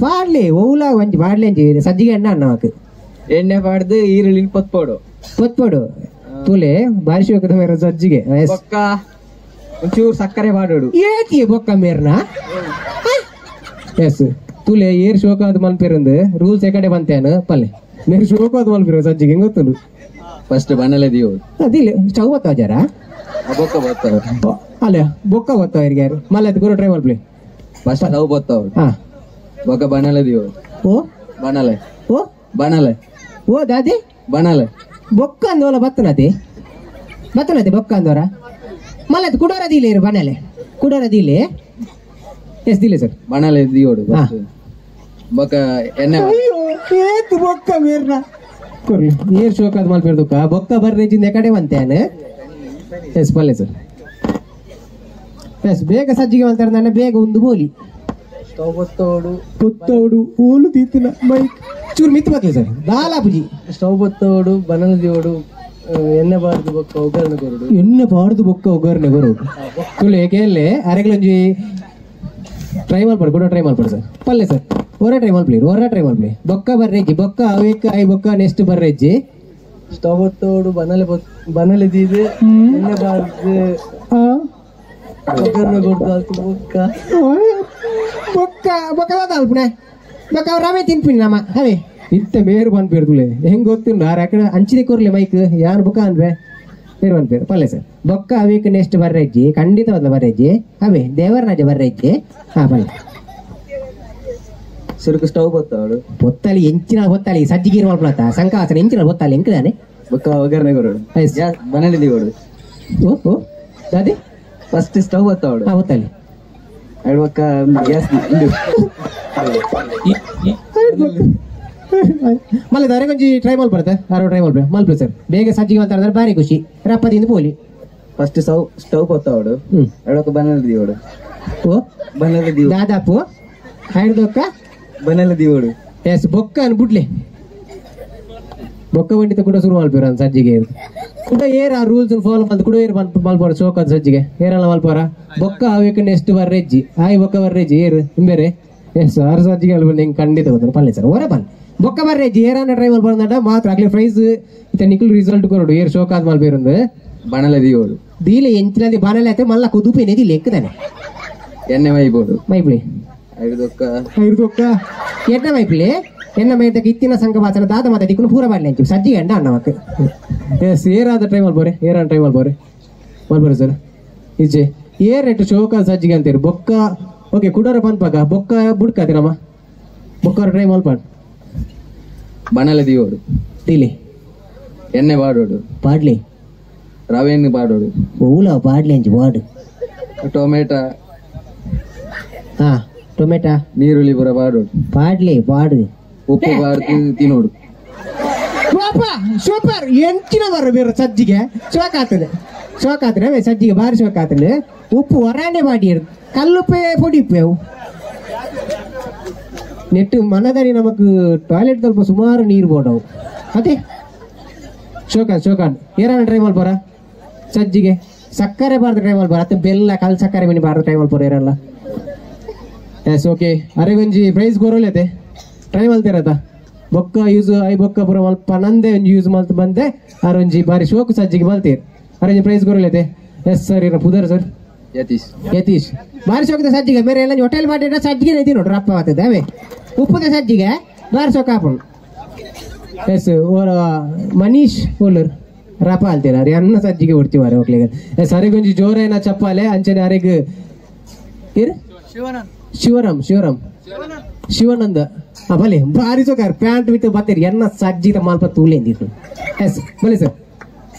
ಪಾಡ್ಲಿ ಓಲ ಒಂಜಿ ಪಾಡ್ಲಿ ಅಂಜಿ ಸಜ್ಜಿಗೆ ಎಣ್ಣೆ ಅನ್ನ ಎಣ್ಣೆ ಪಾಡ್ದು ಈರುಳ್ಳಿ ಪೊತ್ಪೋಡು ಪೊತ್ಪೋಡು ತೂಲೆ ಬಾರಿಸಿ ಹೋಗದ ಮೇರ ಸಜ್ಜಿಗೆ. ಬೊಕ್ಕ ಒಂಚೂರು ಸಕ್ಕರೆ ಪಾಡೋಡು ಏತಿ ಬೊಕ್ಕ ಮೇರ್ನ. ಎಸ್ ತೂಲೆ ಏರ್ ಶೋಕ ಅದು ಮನ್ಪಿರಂದು ರೂಲ್ಸ್ ಎಕಡೆ ಬಂತೇನು ಪಲ್ಲೆ ಮೇರ್ ಶೋಕ ಅದು ಮನ್ಪಿರ ಸಜ್ಜಿಗೆ ಹೆಂಗ್ ಗೊತ್ತುಂಡು. ಫಸ್ಟ್ ಬಣಲೆ ದಿವೋಡು ಅದಿಲ್ಲ ಸ್ಟವ್ ಬತ್ತಾವ ಜರ ಬೊಕ್ಕ ಬತ್ತಾವ ಅಲ್ಲ ಬೊಕ್ಕ ಬತ್ತಾವ ಯಾರು ಮಲ್ಲ ಗುರು ಟ್ರೈ ಮಲ್ಪಲಿ. ಫಸ್ಟ್ ಸ್ಟವ್ ಬತ್ತಾವ ಬೊಕ್ಕ ಬಣಲೆ ದಿವೋಡು ಓ ಬಣಲೆ ಓ ಬಣಲೆ ಓ ದಾದಿ ಬಣಲೆ ಬೊಕ್ಕ ಅಂದೋಲ ಬತ್ತನತಿ ಬತ್ತನತಿ ಬೊಕ್ಕ ಅಂದೋರ ಮಲ್ಲ ಕುಡೋರ ದೀಲೆ ಇರು ಬಣಲೆ ಕುಡೋರ ದೀಲೆ. ಎಸ್ ದಿಲೆ ಸರ್ ಬಣಲೆ ದಿಯೋಡು ಬೊಕ ಎಣ್ಣೆ ಏತು ಬೊಕ್ಕ ಮೇರ್ನ ಕೊರ್ಲಿ ಏರ್ ಶೋಕಾದ ಮಲ್ಪೇರ್ದುಕ್ಕ ಬೊಕ್ಕ ಬರ್ರೆ ಕಡೆ ಬಂತೇನೆ ಎಸ್ ಪಲ್ಲೆ ಸರ್ ಎಸ್ ಬೇಗ ಸಜ್ಜಿಗೆ ಮಾಡ್ತಾರೆ ನಾನು ಬೇಗ ಒಂದು ಬೋಲಿ ಸ್ಟವ್ ಪೊತ್ತೋಡು ಓಲು ತೀತಿನ ಮೈಕ್ ಚೂರು ಮಿತ್ತು ಬತ್ತಲೆ ಸರ್ ದಾಲಾಪುಜಿ ಸ್ಟವ್ ಬತ್ತೋಡು ಬಣಲೆ ದಿಯೋಡು ಎಣ್ಣೆ ಬಾರ್ದು ಬೊಕ್ಕ ಒಗ್ಗರಣೆ ಕೊರಡು ಎಣ್ಣೆ ಬಾರ್ದು ಬೊಕ್ಕ ಒಗ್ಗರಣೆ ಕೊರಡು ತುಲೆ ಕೇಳಲೆ ಅರೆಗ್ಲೊಂಜಿ ಟ್ರೈ ಮಲ್ಪಡು ಕೂಡ ಟ್ರೈ ಮಲ್ಪಡು ಸರ್ ಪಲ್ಲೆ ಸರ್ ಹೊರ ಟ್ರೈ ಮಲ್ಪಲಿ ಹೊರ ಟ್ರೈ ಮಲ್ಪಲಿ ಬೊಕ್ಕ ಬರ್ರೆಜ್ಜಿ ಬೊಕ್ಕ ಅವೇಕ್ I ಬೊಕ್ಕ ನೆಕ್ಸ್ಟ್ ಬರ್ರೆಜ್ಜಿ ಸ್ಟವ್ ಬತ್ತೋಡು ಬಣಲೆ ಬಣಲೆ ದೀದು ಎಣ್ಣೆ ಬಾರ್ದು ಒಗ್ಗರಣೆ ಕೊಡ್ದು ಅಲ್ತು ಬೊಕ್ಕ ಬೊಕ್ಕ ಬೊಕ್ಕ ಅಲ್ಪುಣೆ ಬೊಕ್ಕ ರವೆ ತಿನ್ಪಿನಿ ನಮ್ಮ ಅವೇ ಇತ್ತ ಮೇರು ಬಂದ್ಬಿಡ್ದುಲೆ ಹೆಂಗ್ ಗೊತ್ತಿಲ್ಲ ಆರೆ ಅಕಡೆ ಅಂಚಿದೆ ಕೊರ್ಲಿ ಮೈಕ್ ಯಾರು ಬೊಕ್ಕ ಅನ್ಬೆ ಮೇರು ಬಂದ್ಪೇರು ಪಲ್ಲೆ ಸರ್ ಬೊಕ್ಕ ಅವೇಕ್ ನೆಕ್ಸ್ಟ್ ಬರ್ರೆಜ್ಜಿ ಖಂಡಿತವಾದ ಬರ್ರೆಜ್ಜಿ ಅವೇ ದೇವರನಾಜ ಬರ್ರೆಜ್ಜಿ ಹಾ ಪಲ್ಲೆ ಸುರುಕು ಸ್ಟವ್ ಬತ್ತವಳು ಬೊತ್ತಲಿ ಎಂಚಿನ ಬೊತ್ತಲಿ ಸಜ್ಜಿಗೀರು ಮಲ್ಪಲತ್ತ ಸಂಕಾಸನ ಎಂಚಿನ ಬೊತ್ತಲಿ ಎಂಕದಾನೆ ಬೊಕ್ಕ ಒಗ್ಗರಣೆ ಕೊರಡು ಬಣಲೆ ದಿಯೋಡು ಓ ಓ ದಾದಿ ಫಸ್ಟ್ ಸ್ಟವ್ ಬತ್ತವಳು ಹಾ ಬೊತ್ತಲಿ ಬೊಕ್ಕ ಗ್ಯಾಸ್ ಮಲ್ಲ ದಾರೆ ಕೊಂಚಿ ಟ್ರೈ ಮಲ್ಪಡತ್ತೆ ಆರೋ ಟ್ರೈ ಮಲ್ಪೆ ಮಲ್ಪೆ ಸರ್ ಬೇಗ ಸಜ್ಜಿಗೆ ಮಾಡ್ತಾರೆ ಭಾರಿ ಖುಷಿ ರಪ್ಪದಿಂದ ಪೋಲಿ ಫಸ್ಟ್ ಸ್ಟವ್ ಬತ್ತವಳು ಎಡಕ್ಕ ಬಣಲೆ ದಿಯೋಡು ಓ ಬಣಲೆ ದಿಯೋ ದಾದಾಪು ಹೈಡ್ದೊಕ್ಕ ಬಣಲೆ ದಿಯೋಡು ಎಸ್ ಬೊಕ್ಕ ಅನ್ಬಿಡ್ಲಿ ಬೊಕ್ಕ ಬಂಡಿತ ಕೂಡ ಶುರು ಮಲ್ಪಿರ ಸಜ್ಜಿಗೆ ಕೂಡ ಏರ್ ಆ ರೂಲ್ಸ್ ಫಾಲೋ ಮಲ್ತು ಕೂಡ ಏರ್ ಮಲ್ಪೋರ ಶೋಕದ ಸಜ್ಜಿಗೆ ಏರಲ್ಲ ಮಲ್ಪೋರ ಬೊಕ್ಕ ಅವೇಕ ನೆಕ್ಸ್ಟ್ ಬರ್ರೆಜ್ಜಿ ಆಯ್ ಬೊಕ್ಕ ಬರ್ರೆಜ್ಜಿ ಏರು ಇಂಬೇರೆ ಎಸ್ ಆರು ಸಜ್ಜಿಗೆ ಅಲ್ಬಂದು ಹಿಂಗೆ ಖಂಡಿತ ಗೊತ್ತ ಪಲ್ಲೆ ಸರ್ ಹೊರ ಬನ್ ಬೊಕ್ಕ ಬರ್ರೆಜ್ಜಿ ಏರನ್ನ ಟ್ರೈ ಮಲ್ಪೋರ ಮಾತ್ರ ಆಗ್ಲಿ ಪ್ರೈಸ್ ಇತ್ತ ನಿಖಲ್ ರಿಸಲ್ಟ್ ಕೊರಡು ಏರ್ ಶೋಕಾದ ಮಲ್ಪೇರಂದು ಬಣಲೆ ದಿಯೋಡು ದೀಲೆ ಎಂಚಿನದಿ ಬಣಲೆ ಆಯ್ತು ಮಲ್ಲ ಕುದುಪೇನೆ ದಿಲೆ ಎಕ್ಕದಾನೆ ಎಣ್ಣೆ ಮೈಬೋಡು ಮೈಪ್ಲಿ ಐದೊಕ್ಕ ಐದೊಕ್ಕ ಎಣ್ಣೆ ಮೈಪ್ಲಿ ಎಣ್ಣೆ ಮೈದಕ್ಕೆ ಇತ್ತಿನ ಸಂಘ ವಾಸನ ದಾದ ಮಾತ ದಿಕ್ಕುನು ಪೂರ ಮಾಡಲಿ ಅಂಚು ಸಜ್ಜಿಗೆ ಎಂಡ ಅಣ್ಣ ಮಕ್ಕ ಎಸ್ ಏರಾದ ಟ್ರೈ ಮಲ್ಬೋರೆ ಏರಾದ ಟ್ರೈ ಮಲ್ಬೋರೆ ಮಲ್ಬೋರೆ ಸರ್ ಇಜ್ಜೆ ಏರ್ ರೇಟ್ ಶೋಕ ಸಜ್ಜಿಗೆ ಅಂತೀರಿ ಬೊಕ್ಕ ಓಕೆ ಕುಡೋರ ಪನ್ಪಾಕ ಬೊಕ್ಕ ಬುಡ್ಕಾತಿರಮ್ಮ ಬೊಕ್ಕರ ಟ್ರೈ ಮಲ್ಪಾಡ್ ಬಣಲೆ ದಿಯೋಡು ದಿಲಿ ಎಣ್ಣೆ ಬಾಡೋಡು ಪಾಡ್ಲಿ ರವೆಯನ್ನು ಬಾಡೋಡು ಓಲ ಪಾಡ್ಲಿ ಅಂಚು ಬಾಡು ಟೊಮೆಟೊ ಹಾ ಟೊಮೆಟೊ ನೀರುಳ್ಳಿ ಪೂರ ಬಾಡೋಡು ಪಾಡ್ಲಿ ಪಾಡು ಉಪ್ಪು ಬಾರ್ದು ತಿನ್ನೋಡು ಸೂಪರ್ ಎಂಚಿನ ಬರ ಬೇರೆ ಸಜ್ಜಿಗೆ ಶೋಕ ಆಗ್ತದೆ ಶೋಕ ಆಗ್ತದೆ ಸಜ್ಜಿಗೆ ಬಾರಿ ಶೋಕ ಆಗ್ತದೆ ಉಪ್ಪು ಹೊರಾನೆ ಮಾಡಿ ಕಲ್ಲುಪ್ಪೆ ಪೊಡಿ ಉಪ್ಪು ಅವು ನೆಟ್ಟು ಮನದರಿ ನಮಕ್ ಟಾಯ್ಲೆಟ್ ಸ್ವಲ್ಪ ಸುಮಾರು ನೀರು ಬೋಡವು ಅದೇ ಶೋಕ ಶೋಕ ಏರಾನ ಟ್ರೈ ಮಲ್ಪೋರ ಸಜ್ಜಿಗೆ ಸಕ್ಕರೆ ಬಾರ್ದು ಟ್ರೈ ಮಲ್ಪೋರ ಅತ್ತೆ ಬೆಲ್ಲ ಕಲ್ ಸಕ್ಕರೆ ಮಿನಿ ಬಾರ್ದು ಟ್ರೈ ಮಲ್ಪೋರ ಏರಲ್ಲ ಎಸ್ ಓಕೆ ಅರೆ ಒಂಜಿ ಪ್ರೈಸ್ ಕೊರೋಲತೆ ಟ್ರೈ ಮಲ್ತಿರತ್ತ ಬೊಕ್ಕ ಯೂಸ್ I ಬೊಕ್ಕ ಪೂರ ಮಲ್ಪ ನಂದೇ ಒಂಜಿ ಯೂಸ್ ಮಲ್ತು ಬಂದೆ ಆರೊಂಜಿ ಬಾರಿ ಶೋಕು ಸಜ್ಜಿಗೆ ಮಲ್ತೀರ್ ಅರೆಂಜಿ ಪ್ರೈಸ್ ಕೊರೋಲತೆ ಎಸ್ ಸರ್ ಇರ ಪುದರ್ ಸರ್ ಯತೀಶ್ ಯತೀಶ್ ಬಾರಿ ಶೋಕದ ಸಜ್ಜಿಗೆ ಬೇರೆ ಎಲ್ಲ ಹೋಟೆಲ್ ಮಾಡಿದ್ರೆ ಸಜ್ಜಿಗೆ ಐತಿ ನೋಡ್ರಿ ಅಪ್ಪ ಆಗ್ತದೆ ಅವೇ ಉಪ್ಪುದ ಸಜ್ಜಿಗೆ ಬಾರಿ ಶೋಕ ಹಾಪುಂಡು ಎಸ್ ಓರ ಮನೀಶ್ ಓಲರ್ ರಪ ಅಲ್ತೀರ ಅರೆ ಅನ್ನ ಸಜ್ಜಿಗೆ ಹೊಡ್ತೀವಾರೆ ಹೋಗ್ಲಿಗೆ ಎಸ್ ಅರೆಗೊಂಜಿ ಜೋರೇನ ಚಪ್ಪಾಲೆ ಅಂಚನೆ ಅರೆಗ್ ಇರ್ ಶಿವರಾಮ್ ಶಿವರಾಮ್ ಶಿವಾನಂದ ಹಾ ಬಲೆ ಭಾರಿ ಸೋಕಾರ ಪ್ಯಾಂಟ್ ವಿತ್ ಬತ್ತೀರಿ ಎನ್ನ ಸಜ್ಜಿಗೆ ಮಾಲ್ಪ ತೂಲೆ ಅಂದಿತ್ತು ಎಸ್ ಬಲೆ ಸರ್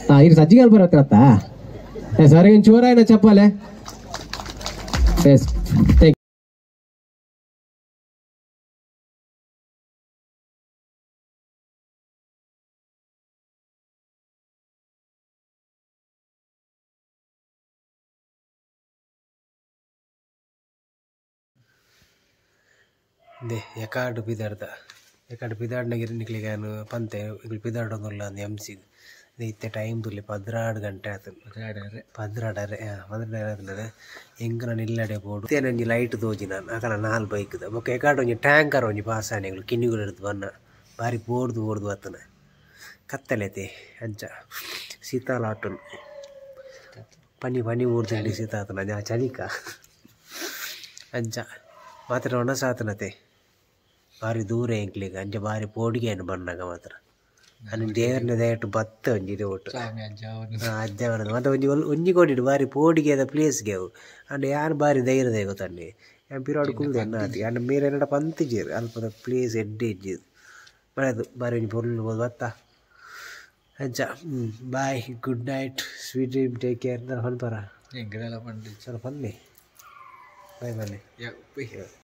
ಹಾ ಇರು ಸಜ್ಜಿಗೆ ಅಲ್ಲಿ ಬರತ್ತ ಎಸ್ ಅರೆಗೊಂಜಿ ಜೋರಾಯನ ಚಪ್ಪಾಲೆ ಎಸ್ thank they ಎಕಾಡು ಪಿದಾಡ್ದ ಎಕಾಡು ಪಿದಾಡ್ನಗಿರಿ ನಿಕ್ಲಿಗೆ ಪಂತೆ ಇಗ್ಲು ಪಿದಾಡೋದಿಲ್ಲ ಅಂದ್ ಎಮ್ ಸಿಗ್ ಇತ್ತೆ ಟೈಮ್ ತುಲ್ಲಿ 12 ಗಂಟೆ ಆತು 12 12 ಆತುಂಡದೆ ಎಂಕ್ ನಾನು ಇಲ್ಲಡೆ ಪೋಡು ಇತ್ತೆ ಒಂಜಿ ಲೈಟ್ ತೋಜಿನ ಅಕಲ 4 ಬೈಕ್ದ ಬೊಕ್ಕ ಎಕಾಡು ಒಂಜಿ ಟ್ಯಾಂಕರ್ ಒಂಜಿ ಪಾಸ್ ಆನೆ ಕಿನ್ನಿಗುಲು ಹಿಡ್ದು ಬನ್ನ ಬಾರಿ ಪೋಡ್ದು ಪೋಡ್ದು ಬತ್ತನ ಕತ್ತಲೆತೆ ಅಂಚ ಶೀತಾಲ ಆಟುನು ಪನಿ ಪನಿ ಊರ್ದಂಡಿ ಶೀತ ಆತನ ಚಳಿಕ ಅಂಚ ಮಾತ್ರ ಒಣಸಾತನತೆ ಬಾರಿ ದೂರ ಎಂಕ್ಲಿಗೆ ಅಂಚ ಬಾರಿ ಪೋಡಿಗೆಯನ್ನು ಬಣ್ಣಾಗ ಮಾತ್ರ ಅನ್ನು ದೇವರನ್ನ ದಯಟ್ಟು ಬತ್ತ ಒಂಜಿ ಇದು ಒಟ್ಟು ಅಜ್ಜವನದ ಮತ್ತೆ ಒಂಜಿ ಒಂಜಿ ಕೋಟಿ ಬಾರಿ ಪೋಡಿಗೆದ ಪ್ಲೇಸ್ಗೆ ಅವು ಅಂಡ್ ಯಾರು ಬಾರಿ ಧೈರ್ಯದ ಗೊತ್ತಂడి ಯಾನ್ ಪಿರಾಡು ಕುಲ್ದೆ ಎನ್ನ ಆತಿ ಅಂಡ್ ಮೇರೆ ಎನ್ನಡ ಪಂತಿಜೇರು ಅಲ್ಪದ ಪ್ಲೇಸ್ ಎಡ್ಡೆ ಇಜ್ಜಿದು ಬರದು ಬಾರಿ ಒಂಜಿ ಪೊರ್ಲು ಬತ್ತ ಅಂಚ bye good night sweet dream take care ಪನ್ಪರ ಸ್ವಲ್ಪ ಪನ್ಲೆ. ಬಾಯ್ ಬನ್ನಿ.